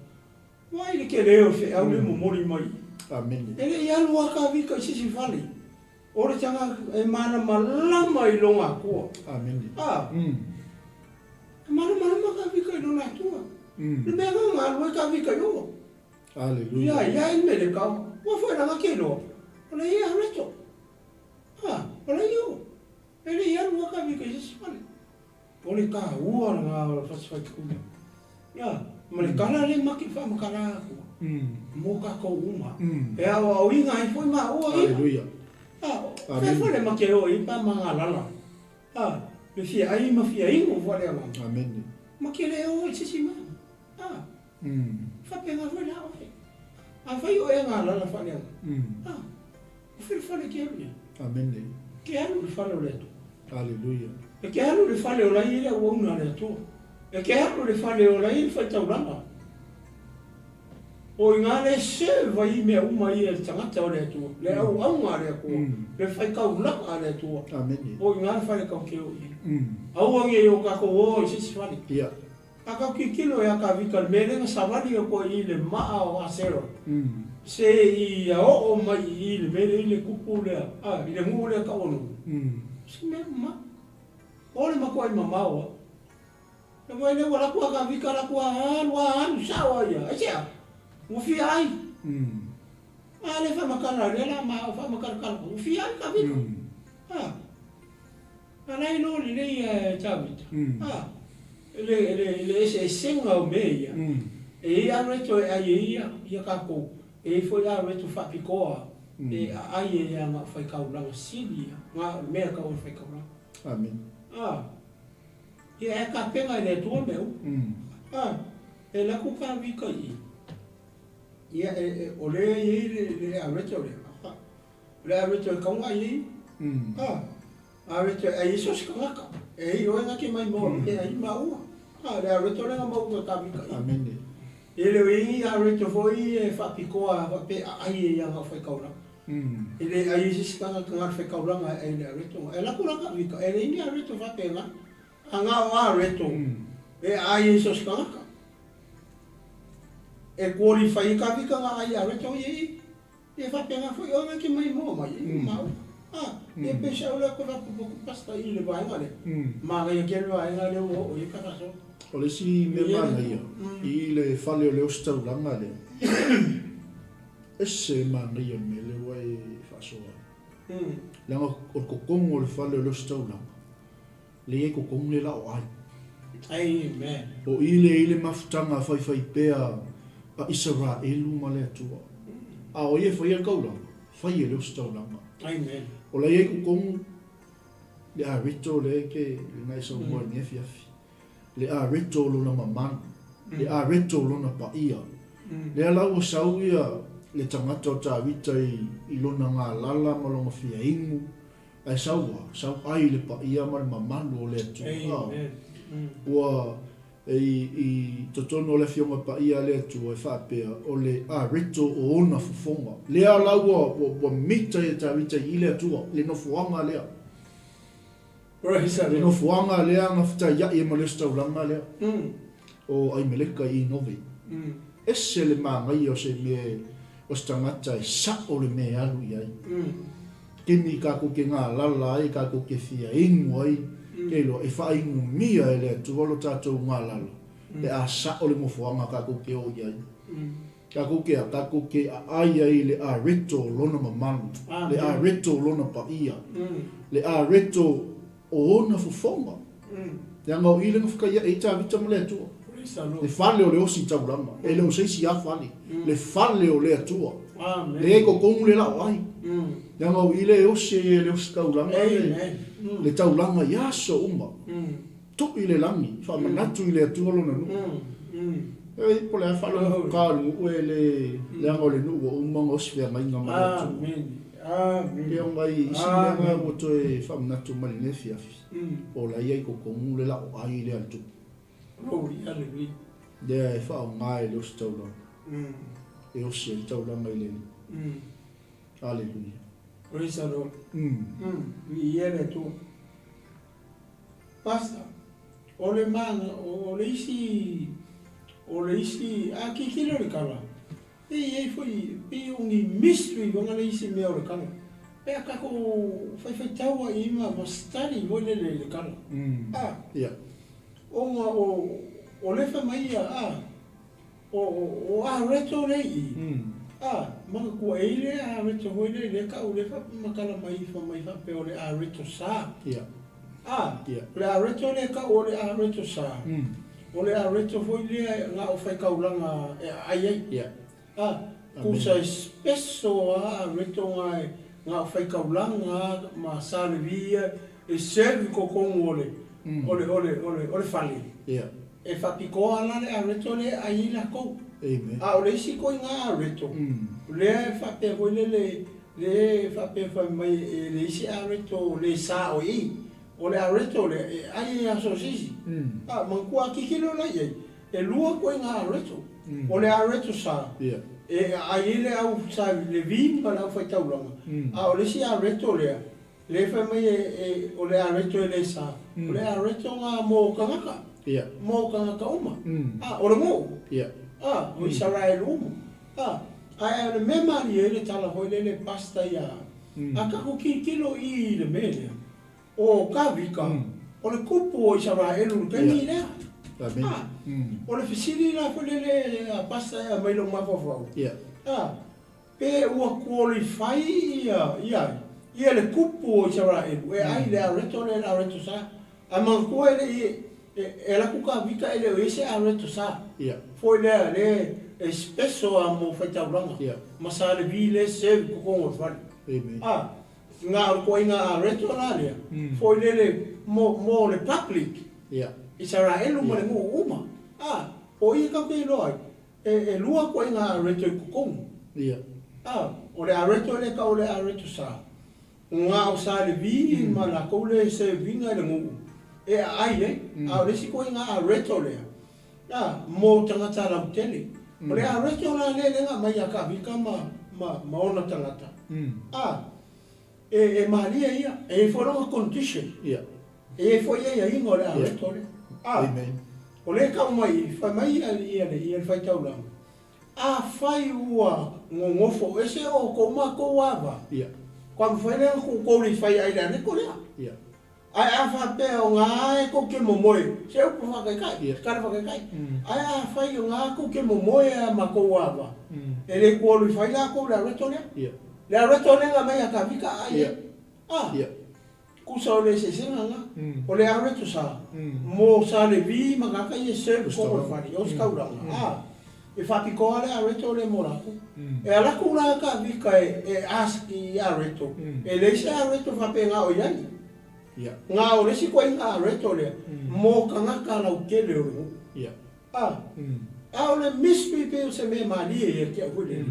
Vaai le tele o le feau lea e momoli mai. Amene. E le i alu a Kavika i se isi fale. O le tagata e malamalama i lona Atua. Amene. A. E malamalama Kavika i lona Atua. Le mea lena na alu ai Kavika i o. Aleluia. Ia ia i mele kau. Ua foi langa ke loa. O le ia reto. A, o le ia. E le i alu a Kavika i se isi fale. O le taua lena o le fasifaituli. Ia, ma le tala lea ma te faamatala atu mo tatou uma. E aoaoina ai foi maua ia. Aleluia. A, fea foi le ma te o ai pa magalala. A, le fia ai ma fia inu foi le agaga. Amene. Ma te le o i se isi mea. A, faapena foi la oe. Afai o e galala faaleagaga. A, O fea le fale e te alu i ai? Amene. E te alu i le fale o le Atua. Aleluia. E te alu i le fale o la e i ai le auauna a le Atua. E te alu i le fale o la e i ai le faitaulaga. O i ina le serve ai mea uma ia e le tagata o le Atua, le auauna a le Atua, le faitaulaga a le Atua. O i ina le fale tatou te o i ai. Aua ne i o tatou o i se isi fale. A tatou tilotilo ia Tavita i le mea lea na savali atu ai i le maa o Asera, se i oo mai i i le mea lea i le tupu lea, i le nuu lea e tau o Nuu, o se mea mamao. O le matuai mamao lava. E vaai lea ua alu atu a Tavita alu atu a alu a alu sao a ia. Aisea? Ua fia ai. A lea faamatala lea la ma faamatalatala ua fia ai Tavita. A. A la e iloa lelei e Tavita. A. Le le le eseesega o mea ia. E i ai areto e ai ai ia ia tatou. E i ai foi areto faapitoa e aai ai ia na o faitaulaga sili ia. Na o le mea e tau o le faitaulaga. Amene. A. Ia e tapena e le Atua mea uma. A, e alu atu Tavita i i, ia e, e, o lea e i ai le, le areto lea, a, o le areto e tatau ona ai ai, a, areto e ai ai so o se tagata, e ai oe na te maimoa mai e ai maua, a, le areto lea na maua e Tavita i i. Amene. E le o i ai ni areto foi e faapitoa faapea e aai ai ia na o faitaulaga. E le ai se isi tagata na o le faitaulaga e ai i le areto. E alu atu la Tavita, e leai ni areto faapena. A na o areto e aai ai so o se tagata. E qualify ai Tavita na ai areto ia i. E faapena foi oe na te maimoa mai ai ma maua. A, e pei se au lea koe faapopo atu Pastor i le vaega lea. Manaia tele le vaega lea ua oo i ai ka faasoa. O le isi mea manaia i le fale o le ositaulaga lea, Ese e manaia le mea lea ua e faasoa ai. Leaga o le kokogu o le fale o le ositaulaga, lea e kokogu le lao ai. Amen. O i lea i le mafutaga a faifaipea a Isaraelu ma le Atua. A o ia e faia le taulaga, fai e le ositaulaga. Amen. O la e i ai kokogu le areto lea e ke lena e saunoa i lenei afiafi. Le areto o lona mamalu, le areto o lona paia. Lea la ua sau ia le tagata o Tavita i lona galala ma lona fia inu, ae sau a, sau ai i le paia ma le mamalu o le Atua. Ua i totonu o le Afioga Paia a le Atua e faapea, o le areto o ona fofoga. Lea la ua mita ia Tavita i le Atua, le nofoaga lea. Le nofoaga lea na fetaiai ai ma le ositaulaga lea o Aimeleka i Nove. Ese le manaia o se mea o se tagata e sa'o le mea e alu i ai. Keni kakou ke galala ai, kakou ke fia inu ai, ke iloa e faainumia e le Atua lo tatou galala pe a sa'o le nofoaga kakou ke o i ai. Kakou ke a, kakou ke aai ai i le areto o lona mamalu, le areto o lona paia, le areto o ona fofoga. Leaga o i le na whakaiaʻe ai Tavita ma le Atua. Le fale o le osi taulaga, e le o se isi a fale, le fale o le Atua. Le kokogu le lao ai. Leaga o i le osi ai e le osi taulaga, le taulaga i aso uma. Tui le lagi, faamanatu i le Atua lona nuu. Oi, po o le a faalogo ka o le nuu e le leaga o le nuu ua uma ona osi feagaiga ma le Atua. Pei ona i isi mea na ua toe faamanatu mai lenei afiafi, o la ia i totonu le laoai lea a le Tupu. Lea e faaaoga e le ositaulaga, e osi ai le taulaga i le Alii. Aleluia. Praise the Lord. Viia le Atua. Pastor, o le mana, o le isi, o le isi, a tilotilo i le tala, e i ai foi, pei o ni mystery foi le isi mea o le tala. Pe a tatou faifaitau lava i ai ma study foi lele i le tala. A, ona o, o lea e fai mai ia, a, O, o areto lea i i, a, manatua e i le areto foi lea lea tau lea faamatala mai fai mai faapea o le areto sa. A, o le areto lea tau o le areto sa, o le areto foi lea na o faitaulaga e aai ai. A, tusa e special lava areto na e na o faitaulaga ma sa Levi ia e serve i totonu o le, o le, o le, o le, o le fale. E faapitoa la le areto lea e ai ai latou. A o le isi ituaiga areto, lea e faapea foi lele, lea e faapea fai mai e leai se areto le sa o i i. O le areto lea e ai ai lava so o se isi. A, manatua a tilotilo la i ai. E lua koe ngā areto. O le areto sa, e aai ai le au sa Levi ma le aufaitaulaga, a o le isi areto lea, lea e fai mai e, e, o le areto e le sa, o le areto ngā mō kangaka, mō kangaka uma, a, o le nuu, a, o Isaraelu uma, a, ae o le mea malie ai le tala foi lele pasta ia, a tatou tilotilo i i le mea lea, O Kavika, o le kupu o Isaraelu i le taimi lea. A, o le fesili la foi lele a Pasta e aumai lou mafaufau, a, pe ua qualify ia, ia ai, ia le kupu o Isaraelu e ai le areto lea, le areto sa. Ae manatua e le i, e alu atu Kavika e le o i ai se areto sa. Foi lea, le e special a mo faitaulaga, ma sa Levi lea e serve i totonu o le fale. A. Na o le koaiga areto la lea, foi lele mo, mo le public, Isaraelu ma le nuu uma. A, o ia kau te iloa ai, e, e lua koaiga areto i totonu. A, o le areto e le tau o le areto sa, na o sa Levi ma latou le serving-a i le nuu e aai ai, a o le isi koaiga areto lea, a, mo tagata lautele. O le areto la lea lea na aumai ia Kavika ma, ma, ma ona tagata, A, e, e malie ia, e i ai foi lona condition. Ia. E i ai foi aiaiga o le areto lea. A, Amen. o lea e tau mai, fai mai ia, ia le, ia le faitaulaga, Afai ua nonofo ese outou ma tou ava, Ia. kua mafai lea ona tou qualify ai i le areto lea. Ia. Ae a faapea o ga e tou te momoe, se upu faataitai, se tala faataitai, ae afai o ga tou te momoe a matou ava, e le qualify latou i le areto lea. Le areto lea na aumai ia Kavika a ia. A, tusa o le eseesega na. O le areto sa, mo sa Levi ma tagata ia e serve totonu o le fale, e ositaulaga, a, e faapitoa le areto lea mo latou. E alu atu la Kavika e ask i areto, e leai se areto faapena o i ai. Na o le isi ituaiga areto lea mo tagata lautele o le nuu. A, a o le mystery pei o se mea malie ia te au foi lele.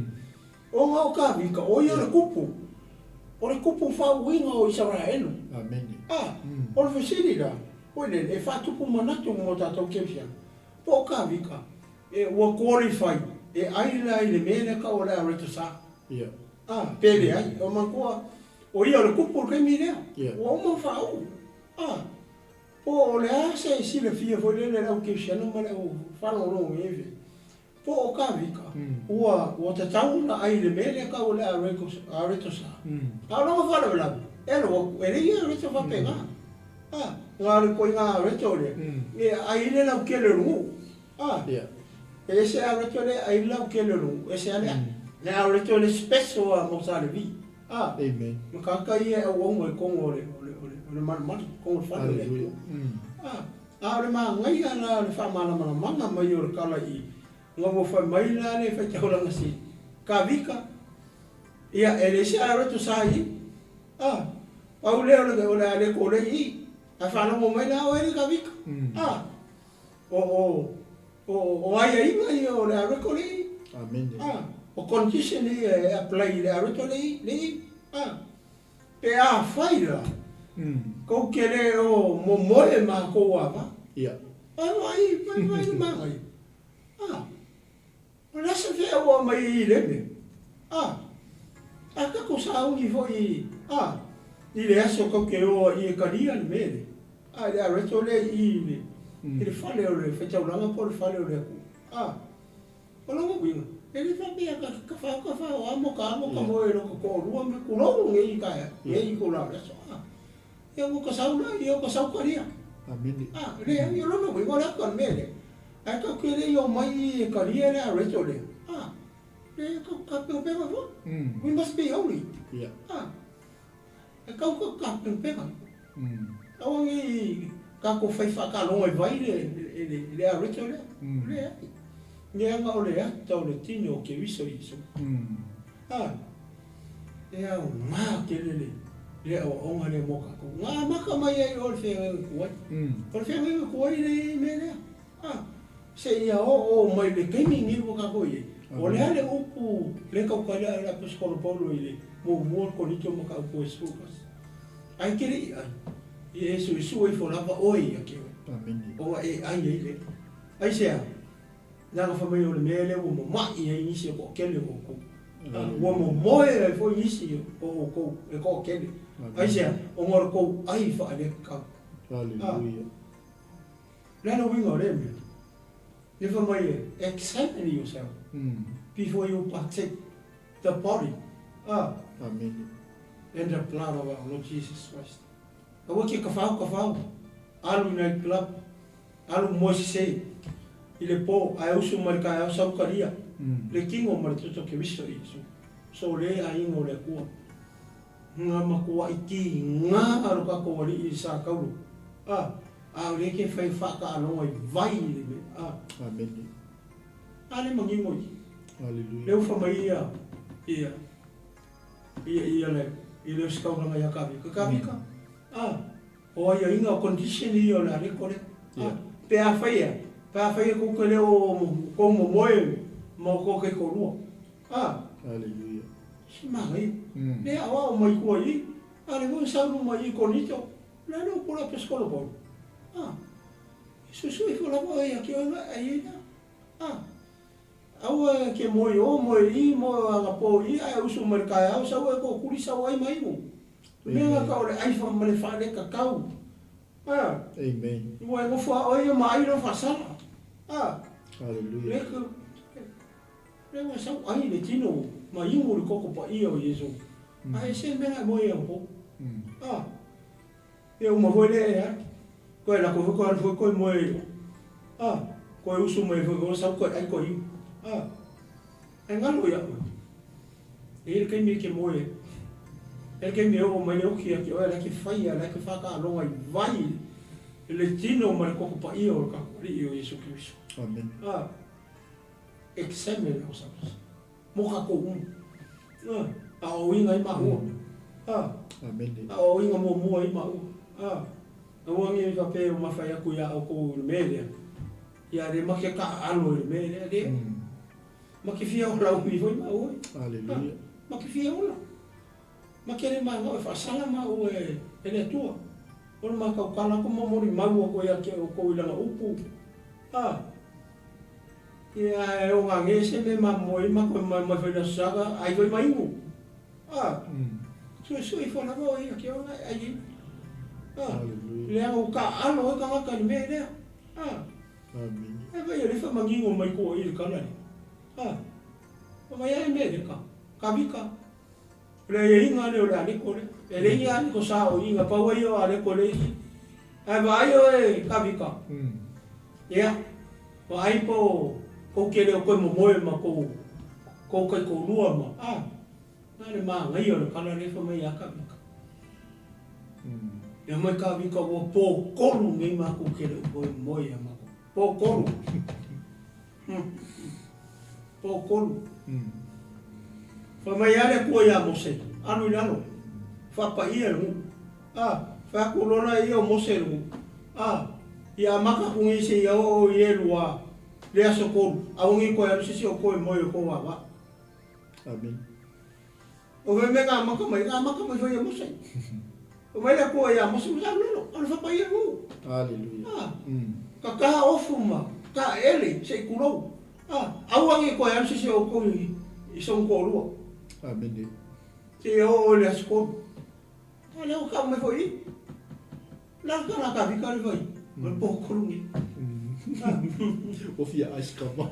Ona o Kavika, o ia o le kupu, o le kupu faauuina o Isaraelu. A, o le fesili la, foi lele, e faatupu manatu mo tatou kerisiano, po o Kavika, E ua qualify e ai la i le mea lea tau o le areto sa. A, pe leai. O manatua, o ia o le kupu o le taimi lea. Ua uma ona faauu. A, po o le a se silafia foi lele e le au kerisiano ma le au faalogologo i nei mea, po o Kavika ua tatau ona ai i le mea lea tau o le areto sa. A o lona faalavelave, e alu atu, e leai areto faapena. A, na o le ituaiga areto lea, e ai i le lautele o le nuu. A, e ese areto lea ai le lautele o le nuu, ese lava le areto le special a mo sa Levi. A, ma tagata ia e auauna i totonu o le, o le, o le malumalu, totonu o le fale o le Atua. A, a o le manaia la o le faamalamalamaga mai o le tala i ina ua fai mai la le faitaulaga si Kavika, ia e leai se areto sa i i. A, pau lea o le, o le areto lea i i. Ae faalogo mai la oe le Kavika. A, O, o, o, o aiaiga ia o le areto le i. Amene. A, o condition ia e apply i le areto le i, le i. A, pe afai la, kou te le o momoe ma kou ava. Ia. Vai vai, vai vai le manaia. A, O le asa fea ua aumai ai i le mea? A, a tatou sauni foi a, i le aso tou te o ai e talia le mea lea, a, i le areto lea i i le, i le fale o le faitaulaga po o le fale o le Atua. A, o lona uiga, e le faapea ka tafao tafao amo ka amo ka moe i lota toalua ma tulou nei taeao, nei itula o le aso. A, ia ua ta sau la, ia ua ta sau talia. Amene. A, leai, o lona uiga o le ata o le mea lea. Ae tatou te le i omai i e talia le areto lea, a, e tatou tapenapena foi. We must be holy. A, e tau tatou tapenapena. Aua ne i tatou fai faataloga i vai le, le, le areto lea. Leai. Leaga o le ata o le tino o Keriso Iesu. A, e aoga tele le, le aoaoga lea mo tatou. Na amata mai ai o le feagaiga tuai. O le feagaiga tuai le i ai mea lea. A, seia oo mai le taimi lenei ua tatou i ai, o le a le upu lea e tautai ai le Aposetolo Paulo i le muamua o le Korinito mataupu e 11? Ai te le i ai, ia e suesue ifo lava oe ia te oe, ona e ai ai lea. Aisea? Leaga fai mai o le mea lea ua mama'i ai nisi e toatele o outou. Ua momoe ai foi nisi o outou e toatele. Aisea? Ona o le tou ai faaletau. Aleluia. O le a le uiga o lea mea? Lea fai mai e, examine yourself before you partake the body Amene. and the blood of our Lord Jesus Christ. Aua ke kafao kafao, alu i night club, alu moe sese i le po ae usu mai le taeao sau talia le tino ma le toto Keriso Iesu. So le aiga o le Atua. Nga matuaʻi tiga lo tatou Alii i sa taulu a a o lea ke fai faataaloga i vai i le mea a. Amene. A le manino i. Aleluia. Lea ua fai mai ia ia ia ia le i le ositaulaga ia Kavika. Kavika a o aiaiga o condition ia o le aleko lea. A pe afai ea pe afai e kou te le o kou momoe ma o kou kaitoalua. A. Aleluia. Se manaia. Le aoao mai tua i i, a le foi sau luma i Korinito, le le upu le aposetolo Paulo. A. E suesue ifo lava oe ia ki oe nga ai ai la. A. Aua e ke moe i o, moe i i, moe agapo i i, ae usu mai le taeao, sau e ko kuli sau ai mai iu. Mea nga ka o le ai fa ma le fa le kakau. A. Amen. Ua e nofo a oe ia ma ai lo faasala. A. Hallelujah. Le Lea ua sau ai le tino ma inu le koko paia o Iesu. A ese le mea na e moe ai po. A, ia uma foi lea e alu. Koe lako foi koe alu foi koe moe ai o. A, koe usu mai foi koe sau koe ai koe inu. A, e galo ia oe. E i ai le taimi e ke moe ai. E i ai le taimi e oo mai le oki ia te oe, la ke faia, la ke whakaaloga i vai le tino ma le koko paia o le tatou Alii o Iesu Keriso. Amen. A, Examine ourselves. Mo kakou uma. A, aoaoina ai maua. A, aoaoina muamua ai maua. A, aua ne i faapea e mafai atu ia outou i le mea lea, ia le make taaalo i le mea lea, le. Make fia ola umi foi maua. A, make fia ola. Make le manao e faasala maua e le Atua. O le matautala atu ma molimau atu ia te outou i lana upu. A. Ia e oga se mea mamoe ai matou e mai foi le Aso Sa ai foi ma inu. A. Suesue ifo lava oe ia ke oga e ai ai. A. Leaga ua taaalo ai tagata i le mea lea. A. E vaai o lea e faamanino mai koa i le tala lea. A. Vaai ae mea lea ka. Kavika. O le aiaiga lea o le aleko lea. E leai ni aleko saoiga, pau ai ia o aleko le isi. Ae vaai oe Kavika, ia, vaai po o kou te le o toe momoe ma kou, kou kaitoalua ma, a, na le manaia o le tala lea fai mai ia Kavika. Ia mai Kavika ua pōkolu nei matou te le o toe momoe ia matou. Pōkolu. Pōkolu. Fai mai lava le Atua iā Mose, Alu i lalo, faapaia le nuu. A, fai atu loa la ia o Mose i le nuu. A, ia amata atu nei seia oo i Elua le aso tolu, aua ne i toe alu se isi o toe moe i o tou vavaa. Amen. O fea mea na amata mai? Na amata mai foi ia Mose. Fai mai le Atua ia Mose, Mose alu lalo, alu faapaia le nuu. Aleluia. A, tata ofu ma taele se i tulou. A, aua ne i toe alu se isi o outou i sou toalua. Amene. Seia oo i le aso tolu. A lea ua tau mai foi i i. La ka la ka vika le fai. O le pōkolu nei. O fia ice kama.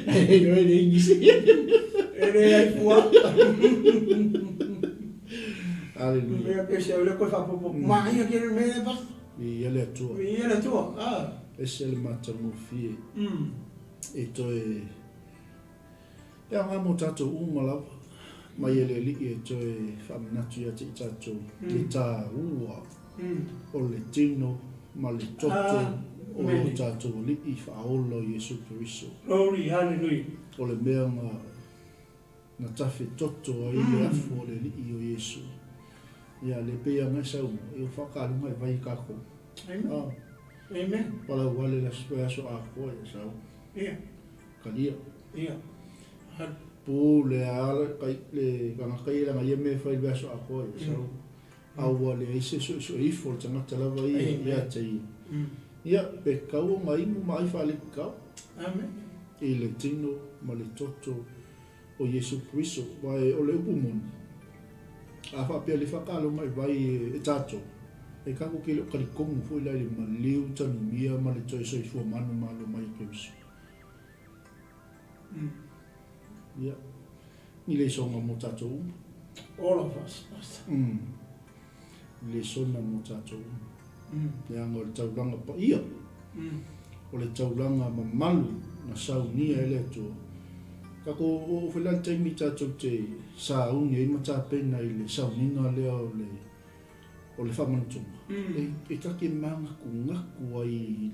Ei oe le Ingisi. E le ai fua. Aleluia. Mea pe se le koe whapopo. Ma ia ke le mea pas. I ele atua. I ele atua. Ah. Ese le matagofie. E toe E aoga mō tātou uma lava, mai e le Alii e toe faamanatu ia te i tātou le tāua o le tino ma le toto o lo tātou Alii whaaola o Iesu Keriso. Glory, hallelujah. O le mea nga na tafe toto ai le afu o le Alii o Iesu. Ia le pei anga e saunoa, e o whakaalunga e vai i kākou. Amen. Ah. Amen. Palau wale le aso ākoa ia sau. Ia. Kalia. Ia. Hal. Pu le ala kai le kanga kai la ngai me fai le aso akoa ia sau. Aua le ai se so so ifo le tangata lava ia ia te ia. Ia, pe tatau ona inu ma ai faalekikau. Amen. I le tino ma le toto o Iesu Keriso. Aua o le upu moni, a faapea le whakaaloga i vai e tatou, e kako ke le o talitonu foi la i le maliu tanumia ma le toe soifua manumalo mai o Keriso. Ia, ni lesona mo tatou uma. All of us, Pastor. Lesona mo tatou uma. Leaga o le taulaga paia, o le taulaga mamalu na saunia e le Atua. Tatou oo foi la i le taimi tatou te sauni ai ma tapena i le sauniga lea o le o le faamanutoga. E ta te manatunatu ai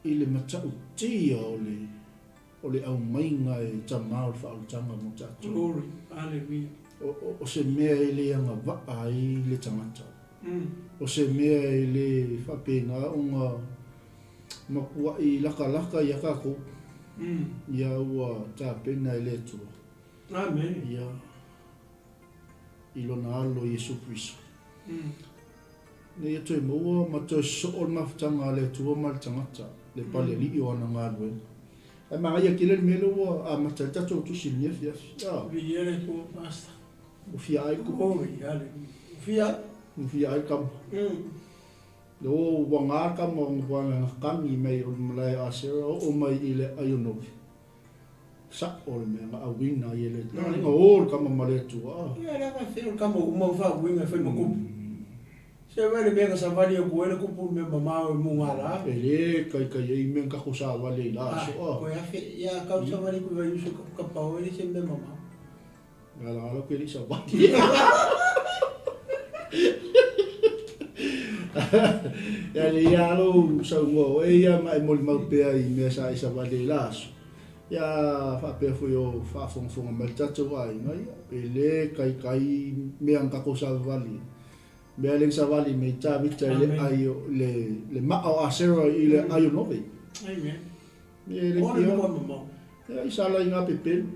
i le matautia o le o le aumaiga e Tama o le faaolataga mo tatou. Glory. Hallelujah. O, o, o se mea e le agavaa ai le tagata. O se mea e le faapena ona matuai lakalaka ia tatou. Ia ua tapena e le Atua. Amen. Ia i lona alo Iesu Keriso. Ina ia toe maua ma toe sosoo le mafutaga a le Atua ma le tagata, le palealii o ana galuega. Ae manaia tele le mea lea ua amata ai le tatou tusi i lenei afiafi. A. Viia le Atua, Pastor. Ua fia ai le kupu. Glory, hallelujah. Ua fia ai? Ua fia ai le kama. Lea ua waga le kama ona ua kagi mai o le malae o Asera oo mai i le Aionovi. Sa'o le mea na auina ai e le Atua. Leaga o le kama ma le Atua. Ia leaga e fea o le kama ua uma ona faauiga e fai ma kupu. Se vaai le mea na savali atu ai le kupu i le mea mamao i Mugala. E le kaikai ai mea na tatou savali ai i la aso a. Koe afe, ia kau savali atu i Vaiusu i Kapapao e le se mea mamao. Galagala ou te le i savali. Ia le ia lou saunoa oe ia ma e molimau pea i mea sa e savali ai i la aso. Ia faapea foi o faafogafoga mai le tatou aiga, ia e le kaikai mea na tatou savavali ai. Mea lea na savali mai Tavita i le ai o le le maa o Asera i le ai o Nove. Amen. Ia e le Ora mo mamao. Ia i sala i ngā pepelu.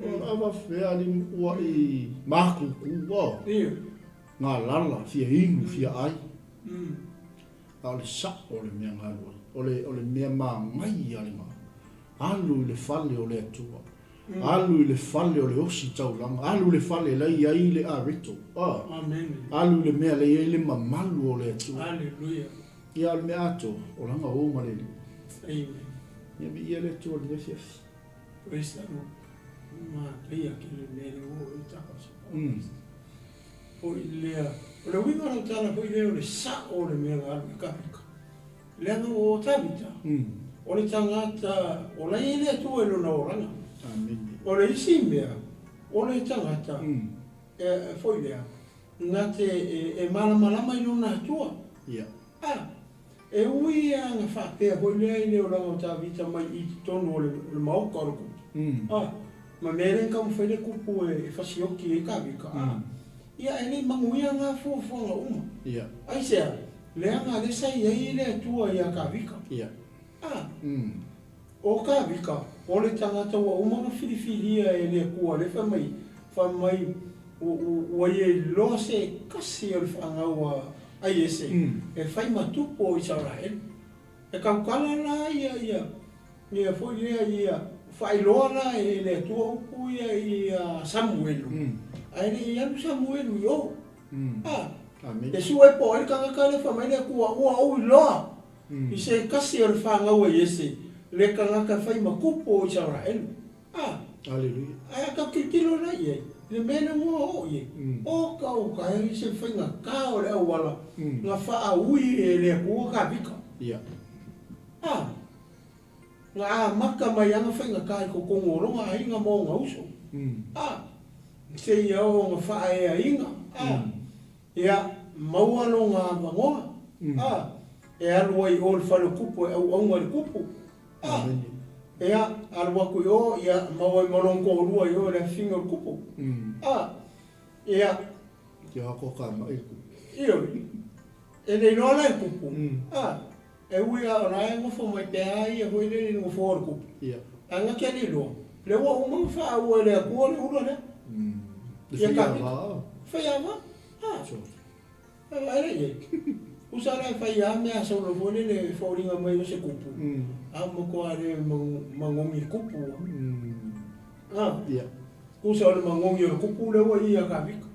Ava fea ali ua i mākūkū a. Ia. Ngā lala, fia inu, fia ai. A o le sa'o o le mea galu ai. O le, o le mea māngai a le ngā. Alu i le fale o le Atua. Alu i le fale o le osi taulaga. Alu i le fale la i ai le areto. A. Amen. Alu i le mea la i ai le mamalu o le Atua. Hallelujah. Ia, o le mea atoa, o lana o ma le Alii. Amen. Ia viia le Atua i lenei afiafi. Praise the Lord. Manaia tele le mea lea ua oo i taka o se Foi lea, o le uiga o lau tala foi lea o le sa'o o le mea na alu i Kavika. Leaga o Tavita, o le tagata o la e i ai le Atua i lona olaga. Amene. O le isi mea, o le tagata, e, foi lea, na te e, e malamalama i lona Atua. Ia. A, e ui lava na faapea foi lea i le olaga o Tavita mai i totonu o le, o le maota o le kupu. A, ma mea lea na taumafai le kupu e, e fasioki ai Tavita. A, ia e le i manuia na fuafuaga uma. Ia. Aisea? Leaga lea sa i ai le Atua ia Kavika. Ia. A, o Kavika, o le tagata ua uma ona filifilia e le Atua, lea fai mai, fai mai, ua ia iloa se tasi o le fanau a Iese e fai ma tupu o Isaraelu. E tautala la ia, ia, ia foi lea ia faailoa la e le Atua upu ia ia Samuelu, ae le i alu Samuelu i o. A, e sue po o ai le tagata lea fai mai le Atua, ua ou iloa i se tasi o le fanau a Iese, le tagata e fai ma tupu o Isaraelu. A, Aleluia. Ae a tau tilotilo la i ai, i le mea lea ua oo i ai, o ka uta e se faigata o le auala na faaui e le Atua Tavita. Ia. A, na amata mai ana faigata i totonu o lona aiga ma ona uso. A, seia oo na faaeaina. A, ia, maua lona avanoa. A, e alu ai i o i le fale o tupu e auauna i le tupu. A, ia, alu atu i o, ia, maua ai ma lona toalua i o i le afifiga o le kupu. A, ia. Ia ako ka mai le kupu. Ioe. E le iloa la e kupu. A, e ui lava o la e nofo mai pea ia foi lele i le nofoa o le kupu. Ia. Ae na te le iloa, lea ua uma ona faaua e le Atua le ula lea. Le Ia faiava. Faiava. A, Sure. e vaai la i ai. Usa la e fai lava mea a Saulo foi lele e foliga mai o se kupu, a ua matua le magogi kupu lava. Tusa o le magogi o le kupu lea ua i ia Kavika.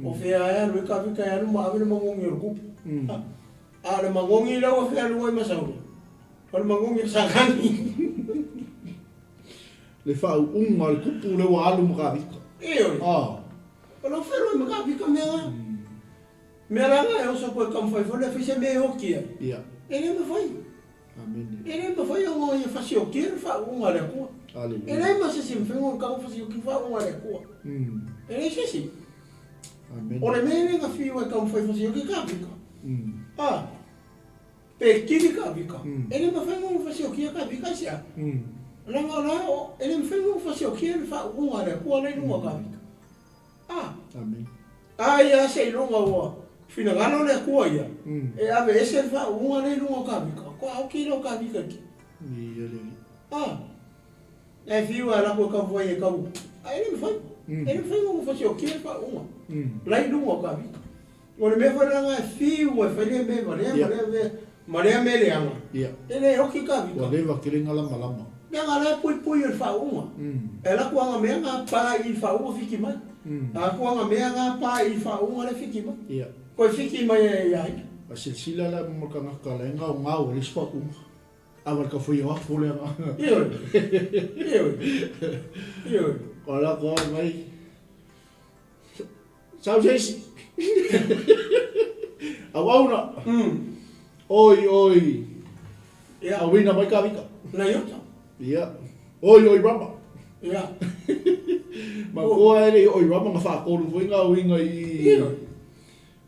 O fea e alu ai Kavika e alu ma ave le magogi o le kupu. A o le magogi lea ua fealuai ma Saulo, o le magogi o Satani. Le faauuga o le kupu lea ua alu ma Kavika. Ioe. O lou fealuai ma Kavika mea na. Mea la na e oso koe taumafai foi lea fai se mea e oti ai. E le mafai. E le mafai ona ia fasiokia le faauuga a le Atua. E leai ma se isi e mafai ona tago fasioki le faauuga a le Atua. E leai se isi. O le mea lea na fiu ai taumafai fasioki Kavika. A, pe kili Kavika, e le mafai ona fasiokia Kavika aisea? Leaga o la e le mafai ona fasiokia le faauuga a le Atua la e i luga o Kavika. A. A ia seiloga ua finagalo le Atua ia e ave ese le faauuga lea i luga o Kavika, faatoa oki lea o Kavika i tino. A. Ae fiu lava latou e taumafai e tau, ae le mafai. E le mafai ona fasiokia le faauuga la i luga o Kavika. O le mea foi la e fiu e fai lea mea ma lea ma lea mea ma lea mea leaga, e le oki Kavika. Ua leva tele na lamalama. Leaga la e puipui e le faauuga. E alu atu aga mea na pa i le faauuga fiki mai. Alu atu aga mea na pa i le faauuga lea fiki mai. Toe fiki mai e ia ia. A silasila la ma tagata la e gaogao ai le isi faauuga. A ma le tau fai o afu lea na. Ioe. Ioe. Ioe. O la ko mai. Sau se isi. Auauna. Oi, oi. Ia. Auina mai Kavika. Na iota. Ia. Oi, oi Rama. Ia. Ma koa e le i oi Rama nga whaakolu foi nga uinga i... Ia.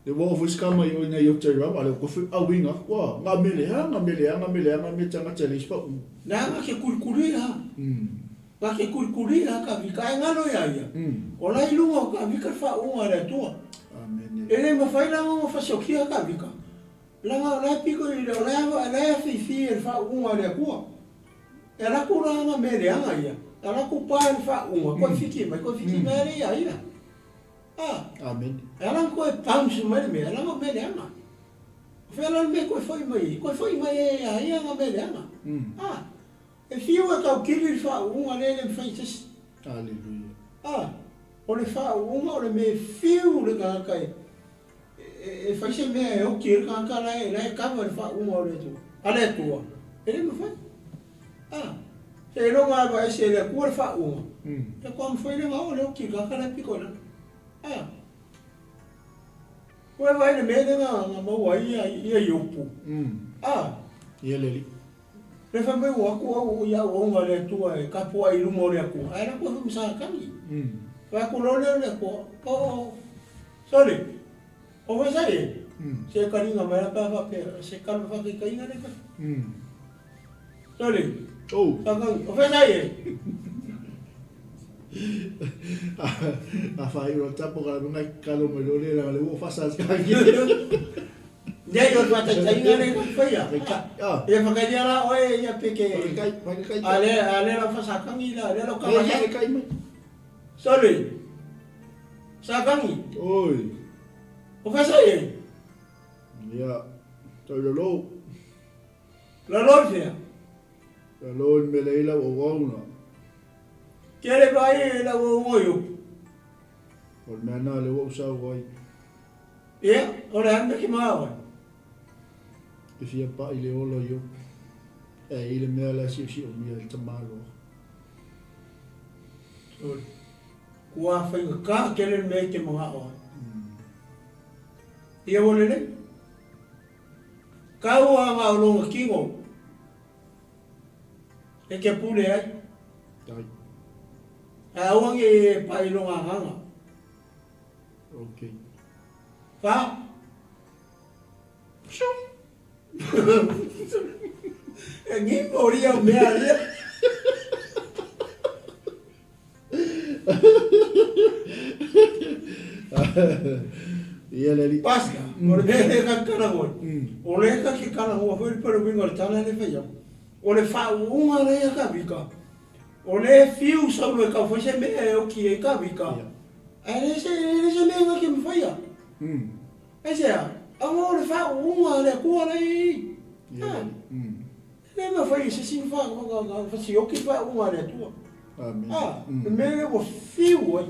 Le ua ofo isi kama i oi na iota i Rama, le o kofi auinga, kua, nga mele ha, nga mele ha, nga mele ha, nga mele tangata le ispa u. Na nga ke kulikuli ha. Na ke kulikuli ha Kavika, ae galo ia ia. O la i luga o Kavika le faauuga a le Atua. Amene. E le mafai la ona fasiokia Kavika. Leaga o la e piko i le, o la e, la e afifi e le faauuga a le Atua. E alu atu la ana mea leaga ia, e alu atu pa i le faauuga, koe fiki mai, koe fiki mai ale ia ia. A. Amene. E ala ona koe bounce mai le mea, leaga o mea leaga. O fea la le mea e koe foi mai ai? Koe foi mai ai ia ia ana mea leaga. A. E fiu e taukili le faauuga lea e le mafai e se isi. Aleluia. A, o le faauuga o le mea e fiu le tagata e, e, e fai se mea e oti ai le tagata la e, la e kava i le faauuga o le Atua, a le Atua. E le mafai. A, seiloga e aveese e le Atua le faauuga, e faatoa mafai lea ona oo le oti i le tagata la e pito i lalo. A, ua e vaai i le mea lea na, na maua ai ia, ia Iopu. A, Ia le Alii. Le fai mai ua atu au i au auauna a le Atua e tapuai i luma o le Atua, ae latou e fai ma Satani. Fai atu loa lea o le Atua, Oo, sole, o fea sa i ai? Se kaliga mai la pe a faapea, se kalo faataitaiga lea e fai. Sole, Satani, o fea sa i ai? A fai o tapo ka ngai kalo mai lo le la le ua fasa ka ki. Nei o le faataitaiga lea e faia. Ia whakairia la oe ia peke. A le a le lau fasakangi la, le lau kava ia. Kai mai. Sorry. Sakangi. Oi. O fasa e. Ia. Tau lalo. Lalo i fea. Lalo i mele i lau auauna. Kele vai e lau auauna yo. O le mea na le ua usau ai. Ia, o le a le mea ki māu ai? E fia paʻi le ola i oʻu. Ae i le mea la e siosiomia e le tamaloa. Sorry. Kua faigata tele le mea i te manao ai. Ia ua lelei. Kau a ngā o longa kino e te pule ai. Tai. Ae aua ne i e paʻi longa agaga. Ok. Fa. E ni mori au mea ia. Ia le alii. Pastor, o le mea lea ka kala hoi. O le ka ke kala hoa foi le pale winga o le tala le fai au. O le whaauunga lea ia ka vika. O le fiu saulo e kau fai se mea e oki e ka vika. Ae le se, le se mea nga ke mawhaia. Aisea? Ona o le faauuga a le Atua la e i ai. A, e le mafai e se isi ona fasioki le faauuga a le Atua. A, le mea lea ua fiu ai.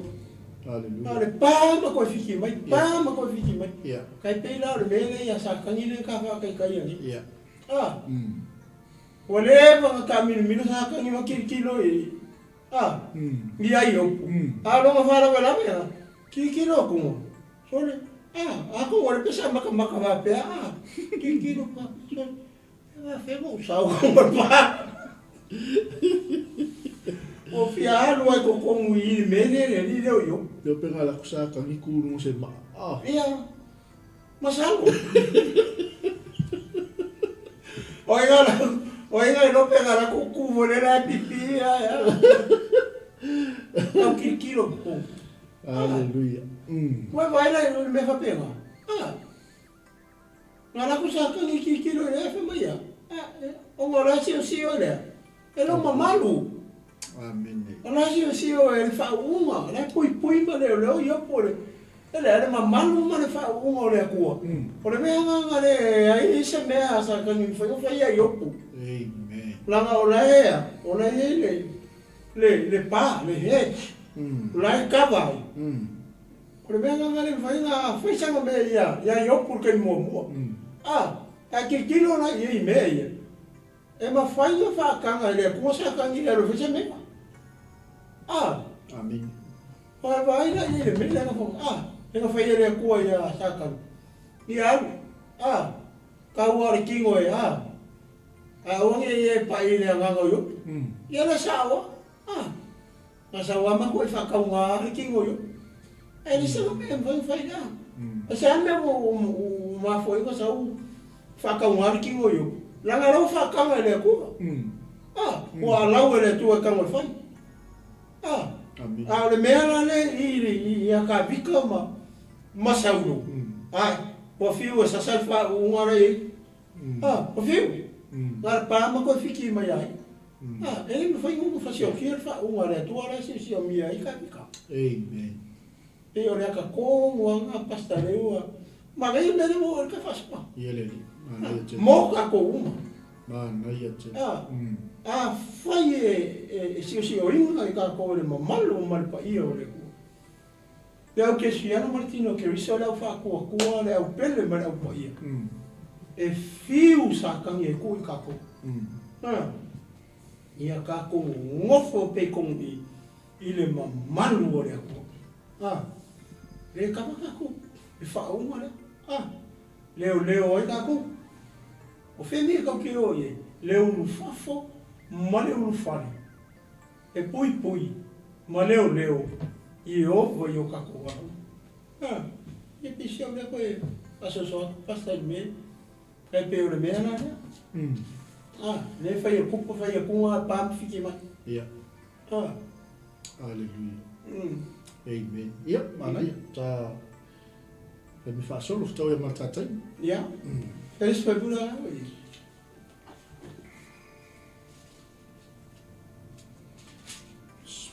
Na o le pa ma toe fiki mai, pa ma toe fiki mai. Tai pei la o le mea lea ia Satani lea sa faataitaia nei. A, ua leva ona taamilomilo Satani ma tilotilo i, a, i ai Iopu. A o lona faalavelave, a, tilotilo atu, Sole, a, a kou ale pe sa makamaka faapea, a, tilotilo faapea, sole, e faapefea ona ou sau ma le pa. Ua fia alu ai totonu i i le mea lea le alii lea o Iopu. Leo pe nga laku sa kani ku lunga se maa. Ah. Ia, masalo. O ai nga o ai nga ilo pe nga laku ku mo le la pipi ia ia. Tau kilokilo totonu. Aleluia. Ua vaai la i le mea faapena. A. Na laku sa kagi tilotilo i le fai mai ia. Ona o la siosio lea. E lo mamalu. Amene. O la siosio e le faauuga, la e puipui ma leoleo Iopu le e le le mamalu ma le faauuga o le Atua. O le mea agaga le ai se mea sa kagi mafai ona fai ia Iopu. Amen. Leaga o la e o la e i ai le le le pa, le hedge, o la e kava ai. O le mea lena le mafai ona fai sana mea ia ia Iopu i le taimi muamua. A, ae tilotilo la i ai i mea ia, e mafai ona faataga e le Atua Satani e alu e fai se mea. A. Amene. Vaavaai la i ai i le mea lea na fai, a, lea na fai e le Atua ia Satani, ia alu, a, tau lava le tino e, a, Ae aua ne i e pai i le agaga o Iopu. Ia le sao a. Na sau lava matou e faatauga le tino o Iopu. Ae leai se mea e mafai ona fai lea. O se a mea ua mafua ai ona sau faatauga le tino o Iopu? Leaga o la ua faataga e le Atua. Ua alau e le Atua e tago e fai. A o le mea la lea i ia Tavita ma Saulo, ae ua fiu e sasa le faauuga la e i ai. Ah, o fiu. Na le pa ma koe fiki mai ai. Ah, e le mafai ona fasiokia le faauuga a le Atua la e siosiomia ai Tavita. Amen. Pei o le ata tonu lava lena Pastor lea ua manaia le mea lea ua oo i ai le ta faasoa. Ia le alii. Manaia tele. Mo tatou uma. Manaia tele. Ah, afai e siosioina i tatou e le mamalu ma le paia o le Atua. Le au Kesiano ma le tino Keriso, le au faatuatua, le au pele ma le au paia, e fiu Satani e tuu i tatou. Ia tatou nofo pea i tonu i i le mamalu o le Atua. Le kava tatou i faauuga lea. Leoleo ai tatou. O fea mea tatou te o i ai? Le ulufafo ma le ulufale. E puipui ma leoleo Ieova i o tatou ala. A, ia pei si au lea koe faasoasoa atu Pastor i le mea, tai pei o le mea la lea. A, lea e fai e kupa fai atu ga pa ma fiki mai. Ia. A. Aleluia. Amen. Ia, manaia. Ta fai me faasolo fetau ia ma le taitaina. Ia. Fai se fai pula la.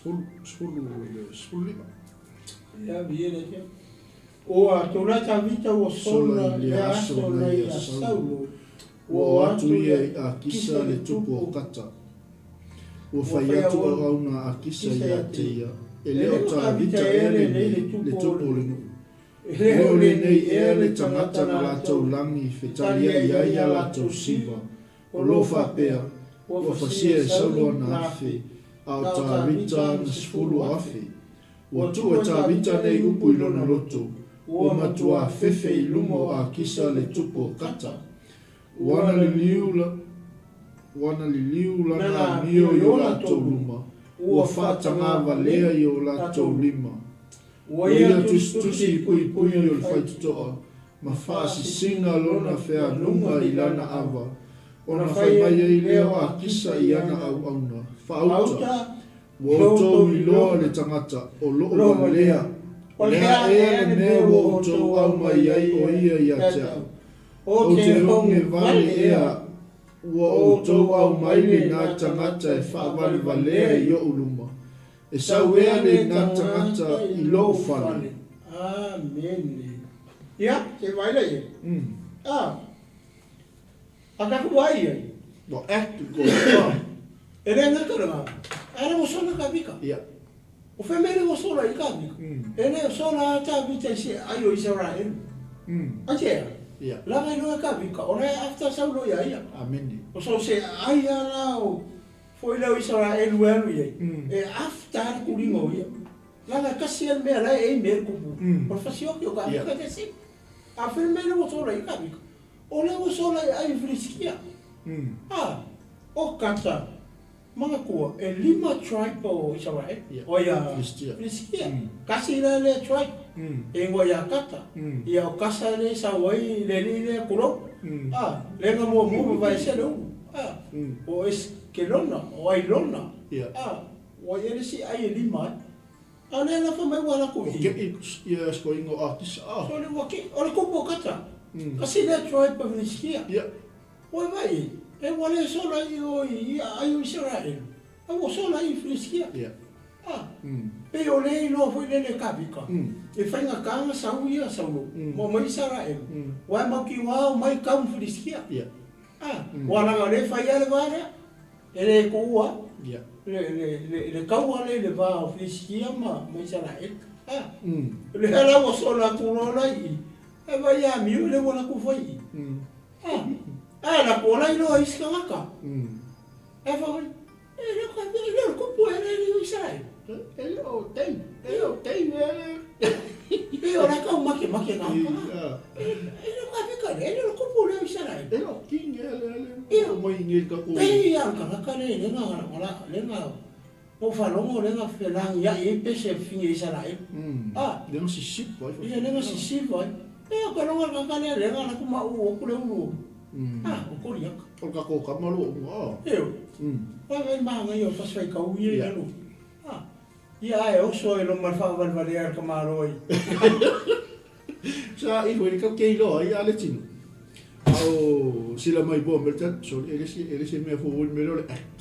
15. Ia, viia le Atua. Ua tulai Tavita ua sola i le aso nai a Saulo, ua oo atu ia i Akisa le tupu o Kata. Ua fai atu auauna a Akisa ia te ia, E le o Tavita ea lenei, le tupu o le nuu? E le o lenei ea le tagata na latou lagi fetaliai ai a latou siva, O lo o faapea, ua fasia e Saulo ana afe, a o Tavita ana 10,000. Ua tuu e Tavita nei upu i lona loto, ua matuā fefe i luma o Akisa le tupu o Kata. Ua ana liliu la, ua ana liliu lana amio i o latou luma, ua faatagāvalea i o latou lima. Ua ia tusitusi i puipui o le faitotoa, ma faasisina lona fealuga i lana ava, ona fai mai ai lea o Akisa i ana auauna, Faauta, ua outou iloa le tagata o loo valea, o le a ea le mea ua outou aumai ai o ia ia te au? Ou te oge vale ea ua outou aumai lena tagata e faavalevalea i oʻu luma? E sau ea lena tagata i lou fale? Amene. Ia, se vaai la i ai. A, a tatou vaai i ai. Ua act i ko ah. E le gata lena, ae le ua sola Tavita. Ia. O fea mea le ua sola ai Tavita? E le o sola a Tavita i se ai o Isaraelu. Aisea? Ia. Laga iloa e Tavita, o la e after Saulo ia ia. Amene. O so se ai a la o foi lea o Isaraelu e alu i ai, e after le tuliga o ia. Leaga e tasi lava le mea la e aim ai le kupu, o le fasioti o Kavika, that's it. A fai le mea lea ua sola i Kavika, o lea ua sola i ai Filisitia. A, o Kata, manatua, e lima tribe o Isaraelu, o ia Filisitia. Tasi la lea tribe, e igoa ia Kata, ia o Kasa lea e sau ai le alii lea, tulou, a, lea na muamua vavaese le ulu, a, o Esikelona, o Ailona, a, Ua i ai le isi ai e lima ai. A o lea la fai mai ua alu atu i. Ua keʻi ia scoring o artist ah. Sole ua keʻi, o le kupu o kata. Kasi lea tribe o Filisitia. Ia. Ua vaai i ai, e ua le sola i o i aai o Isaraelu, a ua sola i Filisitia. Ia. Ah. Pei o lea iloa foi lele e Kavika, e faigata ona sau ia Saulo ma omai Isaraelu, ua e mautinoa omai kau ma Filisitia. Ia. Ah, ua laga o lea e fai lava le va lea. E le tuua le kaua lea i le va o Filisitia ma Isaraelu. A, o lea la ua sola atu loa la i i, e vaai ia Miu lea ua latou fai i i. A, ae latou ola iloa i isi tagata. Ae fai mai, e le o e le o le kupu e le o Isaraelu. E le o tei, e le o tei e. Pei o la e tau makemake na. E le o kavika lea, e le o le kupu lea o Isaraelu. E le o king e le le o mai nei ka ko. Pei a le tagata le le na le na o faalogo le na felagiai ai pese e fafine Isaraelu. A. Le na sisifu ai. Ia le na sisifu ai. E o ka longa le tagata lea le na latou ma u atu le ulu. A, o Koliata. O le tatou kama lo o. E o. Ua manaia o tasi faitau ia i lalo. A. Ia ae oso ai loma le faavalevalea a le tamaloa i. Sa i foi kau ke iloa ai a le tino. A o sila mai bo mel tat so e le se e le se mea fo mele o le act.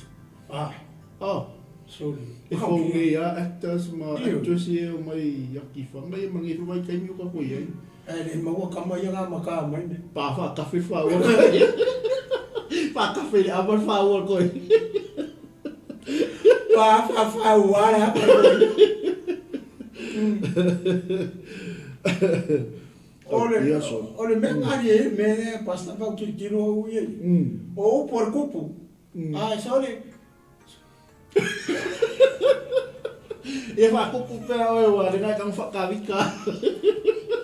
Ah. Ah. Sorry. E fou nei a actors ma actress e o mai aki whanga ia mangi fo vai kaimi o ka koi ai. E le maua kama ia ngā makaa mai ne. Pā wha kafe wha ua. Pā kafe le awa wha ua koe. Pā wha wha ua le hapa koe. O le, o le mea ngari e me pasta pau tilotilo au ia. O upu o le kupu. Ae sole. Ia whaakupu pea oe ua le ngai kang whakawika.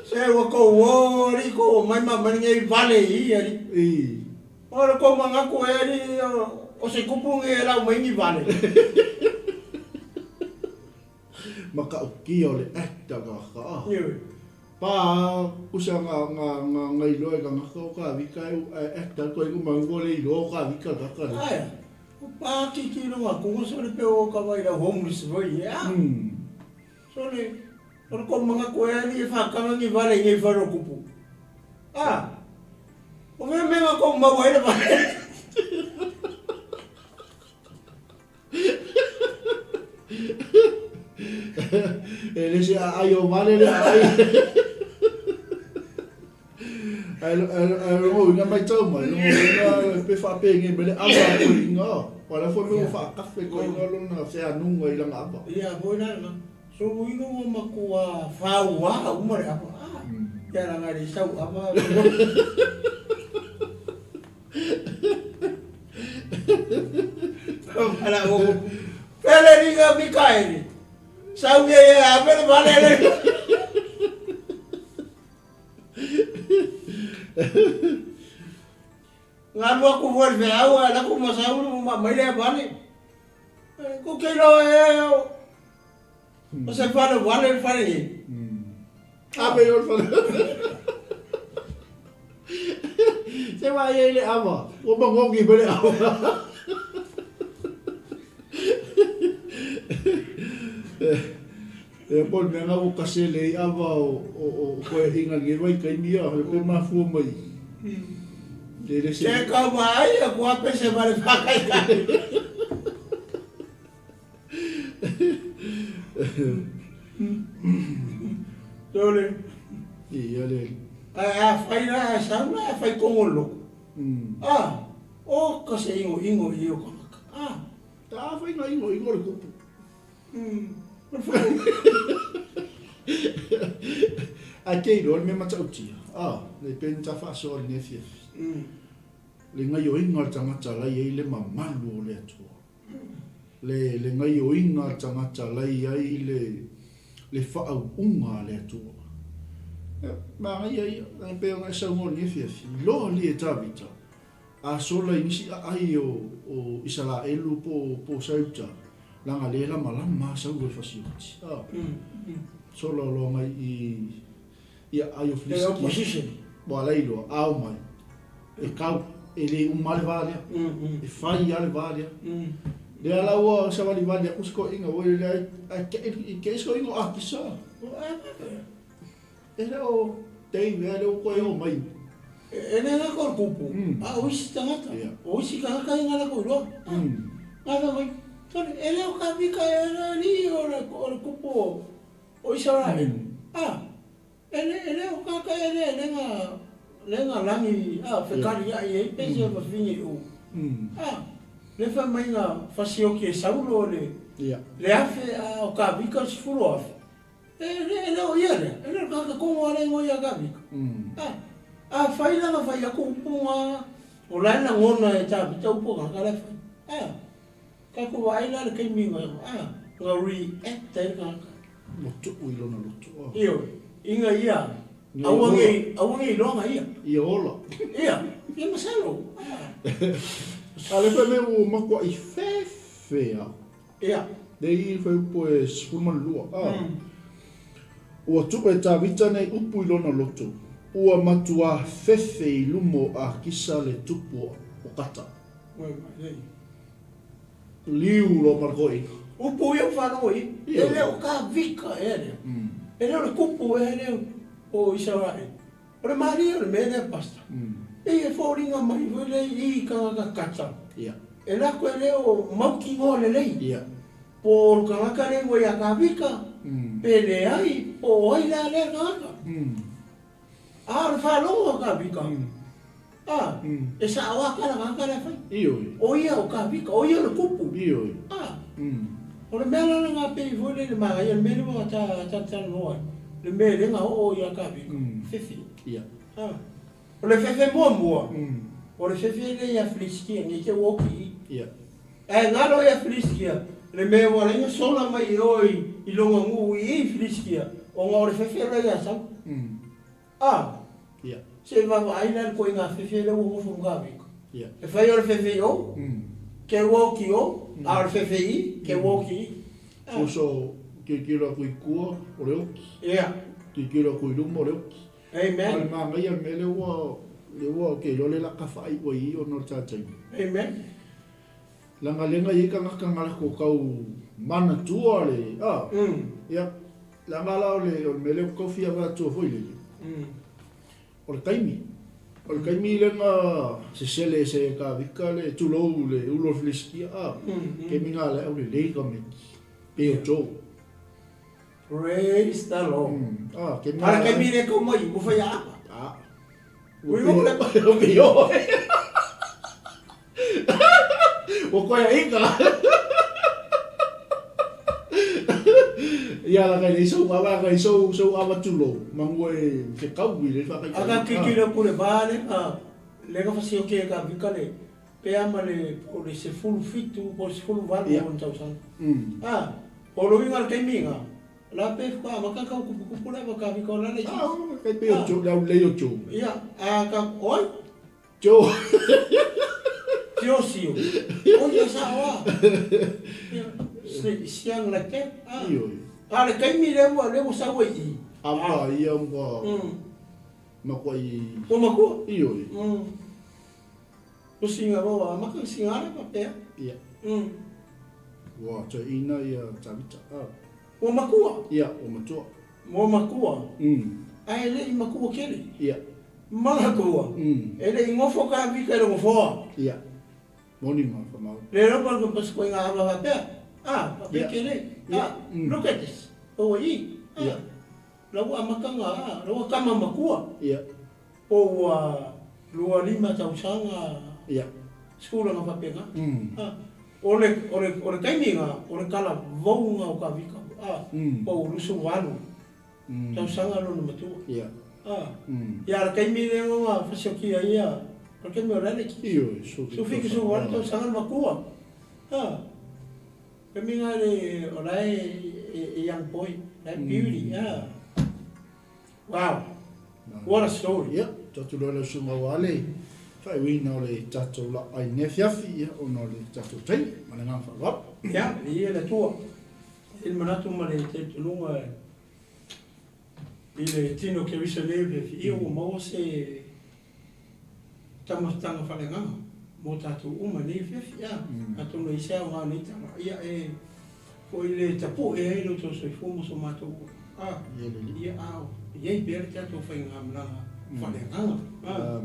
Se ua kou o ri ko mai ma mai ngai vale i ari. I. O le kou mangaku e ari o se kupu ngai e lau mai ni vale. Ma ka ukia o le act a ka ka. Pa kusa nga nga nga nga iloa i ka ngaka o ka vika e act a koe ku mangu le iloa o ka vika ka ka. Aia. O pa ki longa kunga sole pe o ka vai la homeless voi e a. Sole o le kou mangaku e ari e whakanga ni vale i ngai whare o kupu. A. O mea mea nga kou maua ai le vale. E le se aai o vale le aai. Ai ai rongo inga mai tau mai rongo inga pe whaapenge me le awa ko inga. Wala fo me wha kafe ko inga lona se anunga i langa apa. Ia foi la na. So inga wa makua whaua uma le apa. Ah. Ia la ngari sau apa. Ala o Pele ringa Mikaeli. Sau ia ia a pele vale le. Ngā lua ku fue le au a la ku masaulu ma mai le vale. Ko ke lo e o se fale vale le fale ni. A pe o le fale. Se wa ia i le awa. Ua mangogi mai le awa. E po le mea nga ua kasele i awa o o o koe inga nge vai kaimi a he pe mafua mai. Le le se. Se kau mai a kua pese vale whakai kai. Sole. Ia le. Saula ae fai kogo i le lotu. A, oka se igoigo i o tagata. A. A fai na igoigo le kupu. Ae te iloa le mea matautia, a, le pei ona ta faasoa i lenei afiafi. Le gaioiga o le tagata la i ai le mamalu o le Atua. Le, le gaioiga a le tagata la i ai le, le faauuga a le Atua. E, manaia ia, e pei ona e saunoa i lenei afiafi, iloa alii e Tavita, a sola i nisi aai o, o Isaraelu po, po Saiuta, leaga le lamalama a Saulo i fasioti. A, sola o loa mai i, i aai o Filisitia. Opposition. Ua la iloa, a o mai, e kau, e le uma le va lea. E fai a le va lea. Lea la ua savalivali aku si toeaina ua lea ae te i si toeaina o Akisa. E le o Dave ea lea ua toe oo mai. E le gata o le kupu, a o isi tagata, o isi tagata ia na latou iloa. Na fai mai, sole, e le o Tavita ea le alii o le kupu o Isaraelu. A, e le, e le o tagata ea lea lea na, lea na lagi, a, fekaliai ai pe se fafine i o. A, lea fai mai na fasioki e Saulo le, le 1000, a o Tavita le 10,000. E le o ia lea, e le o le tagata tonu lava lea e igoa ia Tavita. A, afai la na fai atu upu na, o la e lagona e Tavita upu a tagata la e fai. A, tatou vaai la i le taimi na, a, na react ai le tagata. Ua tuu i lona loto. A. Ioe, ina ia, aua ne i, aua ne i iloa na ia. Ia ola. Ia, ia masalo. A. A lea fai mai ua matuai fefe lava. Ia. Lea i fuaiupu e 12, a. Ua tuu e Tavita nei upu i lona loto, ua matuā fefe i luma o Akisa le tupu o Kata. Liu loa ma le toeaina. Upu ia ua faalogo i i, e le o Tavita ea lea, e le o le tupu ea lea o Isaraelu. O le malie o le mea lea Pastor, pei e foliga mai foi lea i tagata kata, e lako e le o mautinoa lelei, po o le tagata lea ua ia Tavita, pe leai, po o ai la lea tagata. A o le faalogo a Tavita, a, e sao lava tala tagata la e fai. O ia o Tavita, o ia o le tupu. A, o le mea la lena pei foi lele manaia le mea lea ua ta talatalanoa ai, le mea lea na oo ia Tavita, fefe. O le fefe muamua, o le fefe lea ia Filisitia, ne i te i ua oti i i. Ae galo ia Filisitia, le mea ua ala ai ona sola mai e o i lona nuu i i Filisitia, ona o le fefe lea ia Saula. A, se i vaavaai la i le ituaiga fefe lea ua nofo ma Tavita. E fai o le fefe i o, ke ua oti i o, a o le fefe i i, ke ua oti i i. Uso, tilotilo atu i tua, o le oti. Tilotilo atu i luma, o le oti. Amen. A o le manaia o le mea lea ua, lea ua, ou te iloa lea o le a tafaai'u ai i i ona o le taitaina. Amen. Leaga lea na i ai tagata na latou tau manatua le, a, ia, leaga la o le, o le mea lea ou te tau fia avatua foi lele, o le taimi. O le taimi lea na sesele ese ai e Tavita le, tulou, le ulu o le Filisitia, a, taimi na la e aulelei tamaiti, pei o Joe. Praise the Lord. A, taimi na. A o le taimi lea e tau mai, ua fai aapa. A. Ua Ua pei o. Ua koe aiga. Ia la kai sou ava kai sou sou ava tulo mangu e se kau i le whakaita. Aka kikilo kule ba le ka le ka fasi o ke ka vika le pe ama le o le 17 po 18 o tausaga. Ah, o lo inga le taimi nga. La pe fa ma ka ka kupu kupu la ka vika o la le. Ah, kai pe o jo la le o jo. Ia, a ka oi. Tio. Tio sio. O ia sa oa. Siang la te. Io. A le taimi le ua le ua sau ai i. Apa ia ua. Makua i. Ua makua. Io. O singa roa, maka singa ara pa pea. Ia. Ua toeina ia Tavita. Ua makua. Ia, ua matua. Ua makua. Ae le i makua kele. Ia. Makua. E le i nofo ka vika i le nofoa. Ia. Moni ma whamau. Le rapa ko pas koe ngā ava whapea. Ah, whapea kele. Ah, look at this. O i. Ah. Ia. La ua amakanga, ah, la ua kama makua. Ia. Po ua 25 tausaga se tulaga faapena. O le, o le, o le taimi lena, o le talavouga o Kavika, po ua 28 tausaga lona matua. Ia, a o le taimi lea na fasiokia ai ia, o le taimi o Alex. 78 tausaga le matua. Taimi lena o la e young boy, la e beauty. Wow! What a story! Ia, tuu atu loa lau susuga aua le faaiuina o le tatou laai i lenei afiafi, ia, ona o le tatou taimi. Ma le agaga faaaloalo. Ia, viia le Atua. E i ai le manatu ma le talitonuga i le tino Keriso nei afiafi, ia ua maua se taumafataga faaleagaga mo tatou uma i lenei afiafi. A, atonu e i ai se aoga o nei tala, ia e foi le tapue ai lo outou soifua ma so matou ola. A, ia a o i ai pea le tatou faigamalaga faaleagaga. A,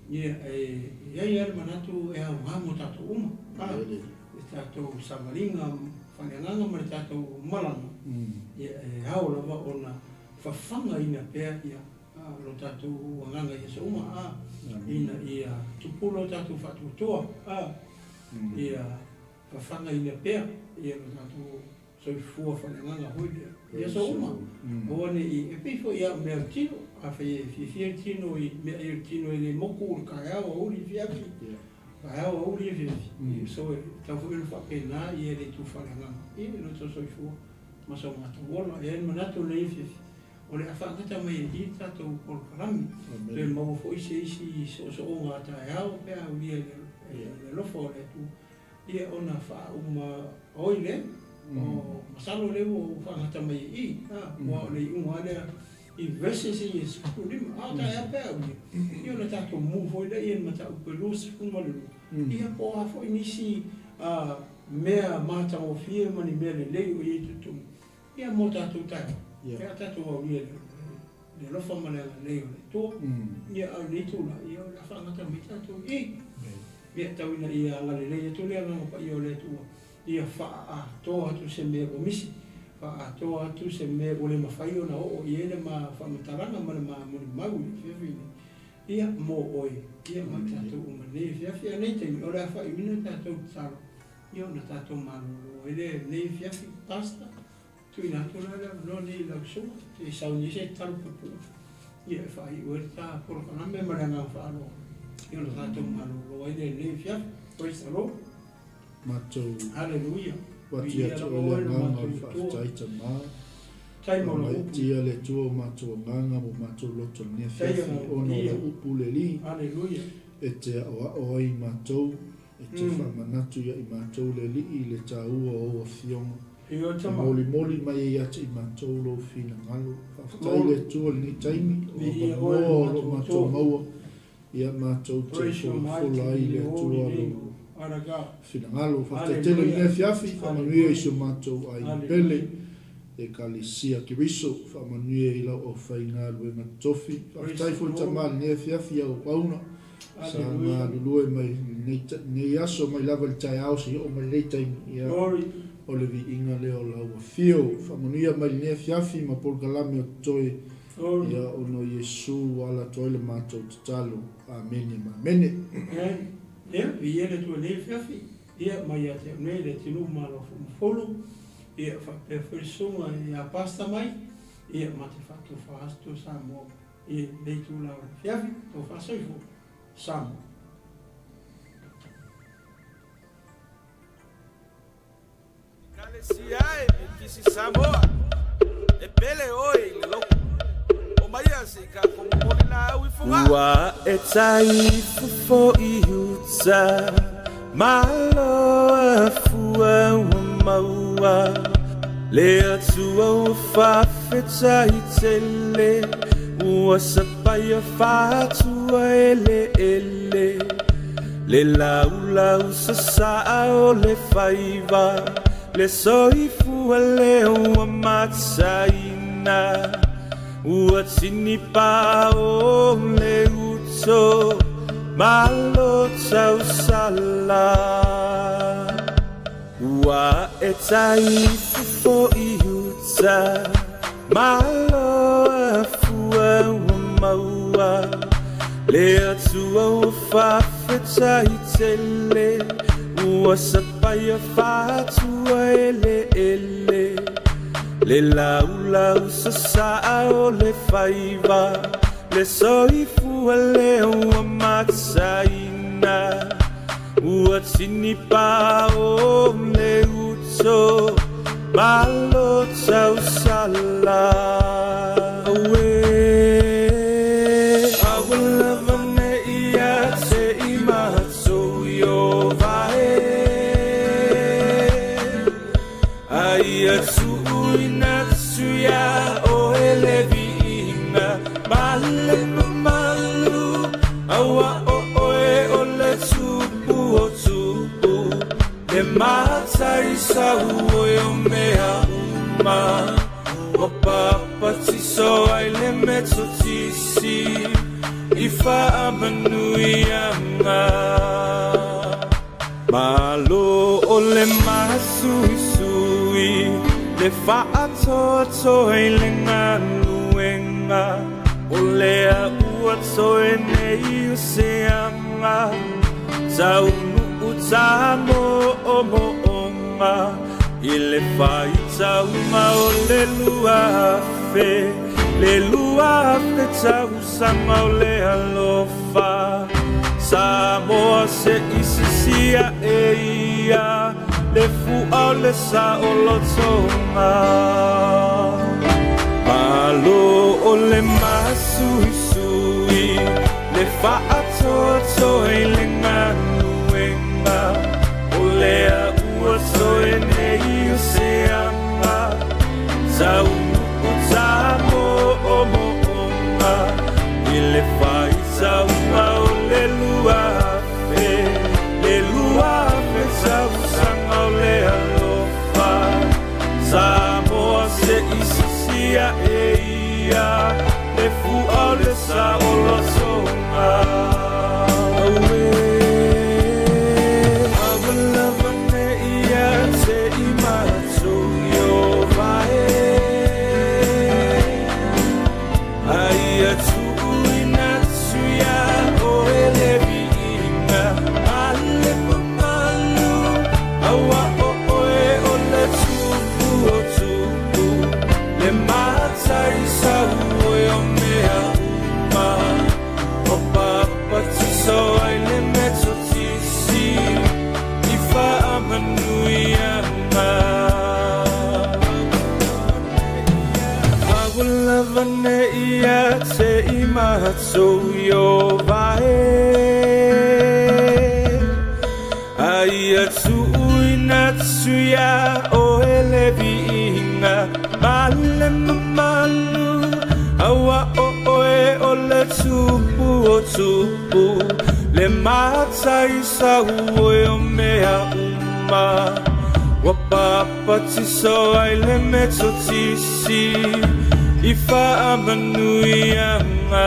ia e i ai lava le manatu e aoga mo tatou uma. A, le tatou savaliga faaleagaga ma le tatou malaga, ia e ao lava ona fafagaina pea ia lo tatou agaga i aso uma, a, ina ia tupu lo tatou faatuatua, a, ia fafagaina pea ia lo tatou soifua faaleagaga foi lea i aso uma. Aua ne i, e pei foi lava o mea o le tino, afai e fiafia le tino i meaai o le tino e le moku i le taeao, aoauli, afiafi, taeao, aoauli, afiafi, so e tatau foi ona faapena ia le itu faaleagaga i lo outou soifua ma so matou ola. E i ai le manatu i lenei afiafi, O le a faagata mai e i le tatou polokalame, toe maua foi se isi soosooga a taeao pe a aulia i le alofa o le Atua, ia ona faauma oi lea. O masalo o lea ua ou faagata mai e i, aua o le iuga lava lea i verses ia e 15, a o taeao pe a aulia, ia ona tatou mu foi lea i le mataupu e 22, ia po o a foi nisi mea matagofie ma ni mea lelei o i ai i totonu. Ia mo tatou taeao, pe a tatou aulia i le alofa ma le agalelei o le Atua, ia a o lenei itula, ia o le a faagata mai tatou i i. Ia tau ina ia agalelei atu le Agaga Paia o le Atua, ia faaatoa atu se mea ua misi, faaatoa atu se mea ua le mafai ona oo i ai le ma faamatalaga ma le ma molimau i le afiafi nei, ia mo oe, ia ma i tatou uma i lenei afiafi. A o lenei taimi, o le a faaiuina tatou tatalo. Ia ona tatou malolo ai lea i lenei afiafi, Pastor, tuuina atu la le avanoa lenei i lau susuga, se i sauni ai se talo puupuu, ia e faaiu ai le ta polokalame ma le agaga faaaloalo, ia ona tatou malolo ai lea i lenei afiafi. Praise the Lord. Matou Hallelujah. Avatu ia te oe le agaga o le faafetai Tama. Faamaitia le Atua o matou agaga ma o matou loto i lenei afiafi ona o lau upu le Alii e te aʻoaʻo ai i matou. E te faamanatu ia i matou le Alii i le taua o ou Afioga, e molimoli mai ai ia te i matou lou finagalo. Faafetai i le Atua i lenei taimi, o avanoa o lo o matou maua, ia matou te folafola ai i le Atua lou finagalo. Faafetai tele i lenei afiafi, faamanuia i si o matou aiga pele, Ekalesia Keriso, faamanuia i lau aufaigaluega totofi. Faafetai foi Tama i lenei afiafi i au auauna. Sa galulue mai lenei aso mai lava i le taeao seia oo mai lenei taimi. Ia, o le viiga lea o lau afio. Faamanuia mai lenei afiafi ma polokalame o totoe, ia, ona o Iesu ua ala atu ai le matou tatalo. Amene ma amene. Ia, viia le Atua i lenei afiafi, ia, mai ia te au nei le atunuu malo fomufulu, ia, faapea foi le susuga ia Pastor mai, ia, ma te faatofa atu Samoa. I lenei itula o le afiafi, tofa soifua, Samoa. Ekalesia e Mikisi Samoa, e pele oe i le loto. Omaia se i kākou momoli lāau i Fogaa. Ua e tai fofo i uta, Malo afua ua maua le Atua ua faafetai tele ua sapaia faatua eleele le laulau sasaa o le faiva le soifua lea ua mataina Ua tini pā o le uto malo tausala Ua e tai fofo i uta malo afua ua maua Le Atua ua faafetai tele, ua sapaia faatua eleele. Le laulau sasaa o le faiva, le soifua lea ua mataina. Ua tinipa o le uto, malo tausala. Auē, aua lava ne i ia te i matou Ieova e, a ia tuuina atu iā oe le viiga ma le mamalu, auā o oe o le Tupu o tupu, le Mataisauoi o mea uma. Ua papatiso ai le Metotisi i faamanuiaga. Malo o le masuisui, le faatoatoa i le galuega, o lea ua toe nei o se aga taunuu tamoomooga i le faitauga o le 2000, le 2000 tausaga o le alofa. Samoa se i sisia e ia le fua o le saolotoga. Malo o le masuisui, le faatoatoa i le galuega, o lea ua toe nei o se aga taunuu tamoomooga i le faitauga o le 2000, le 2000 tausaga o le alofa. Samoa se i sisia e ia le fua o le saolotoga. Auē, aua lava ne i ia te i matou Ieova e, a ia tuuina atu iā oe le viiga ma le mamalu, auā o oe o le Tupu o tupu, le Mataisauoi o mea uma. Ua papatiso ai le Metotisi i faamanuiaga. Aua lava ne i ia te i matou Ieova e, a ia tuuina atu iā oe le viiga ma le mamalu, auā o oe o le Tupu o tupu, le Mataisauoi o mea uma. Ua papatiso ai le Metotisi i faamanuiaga.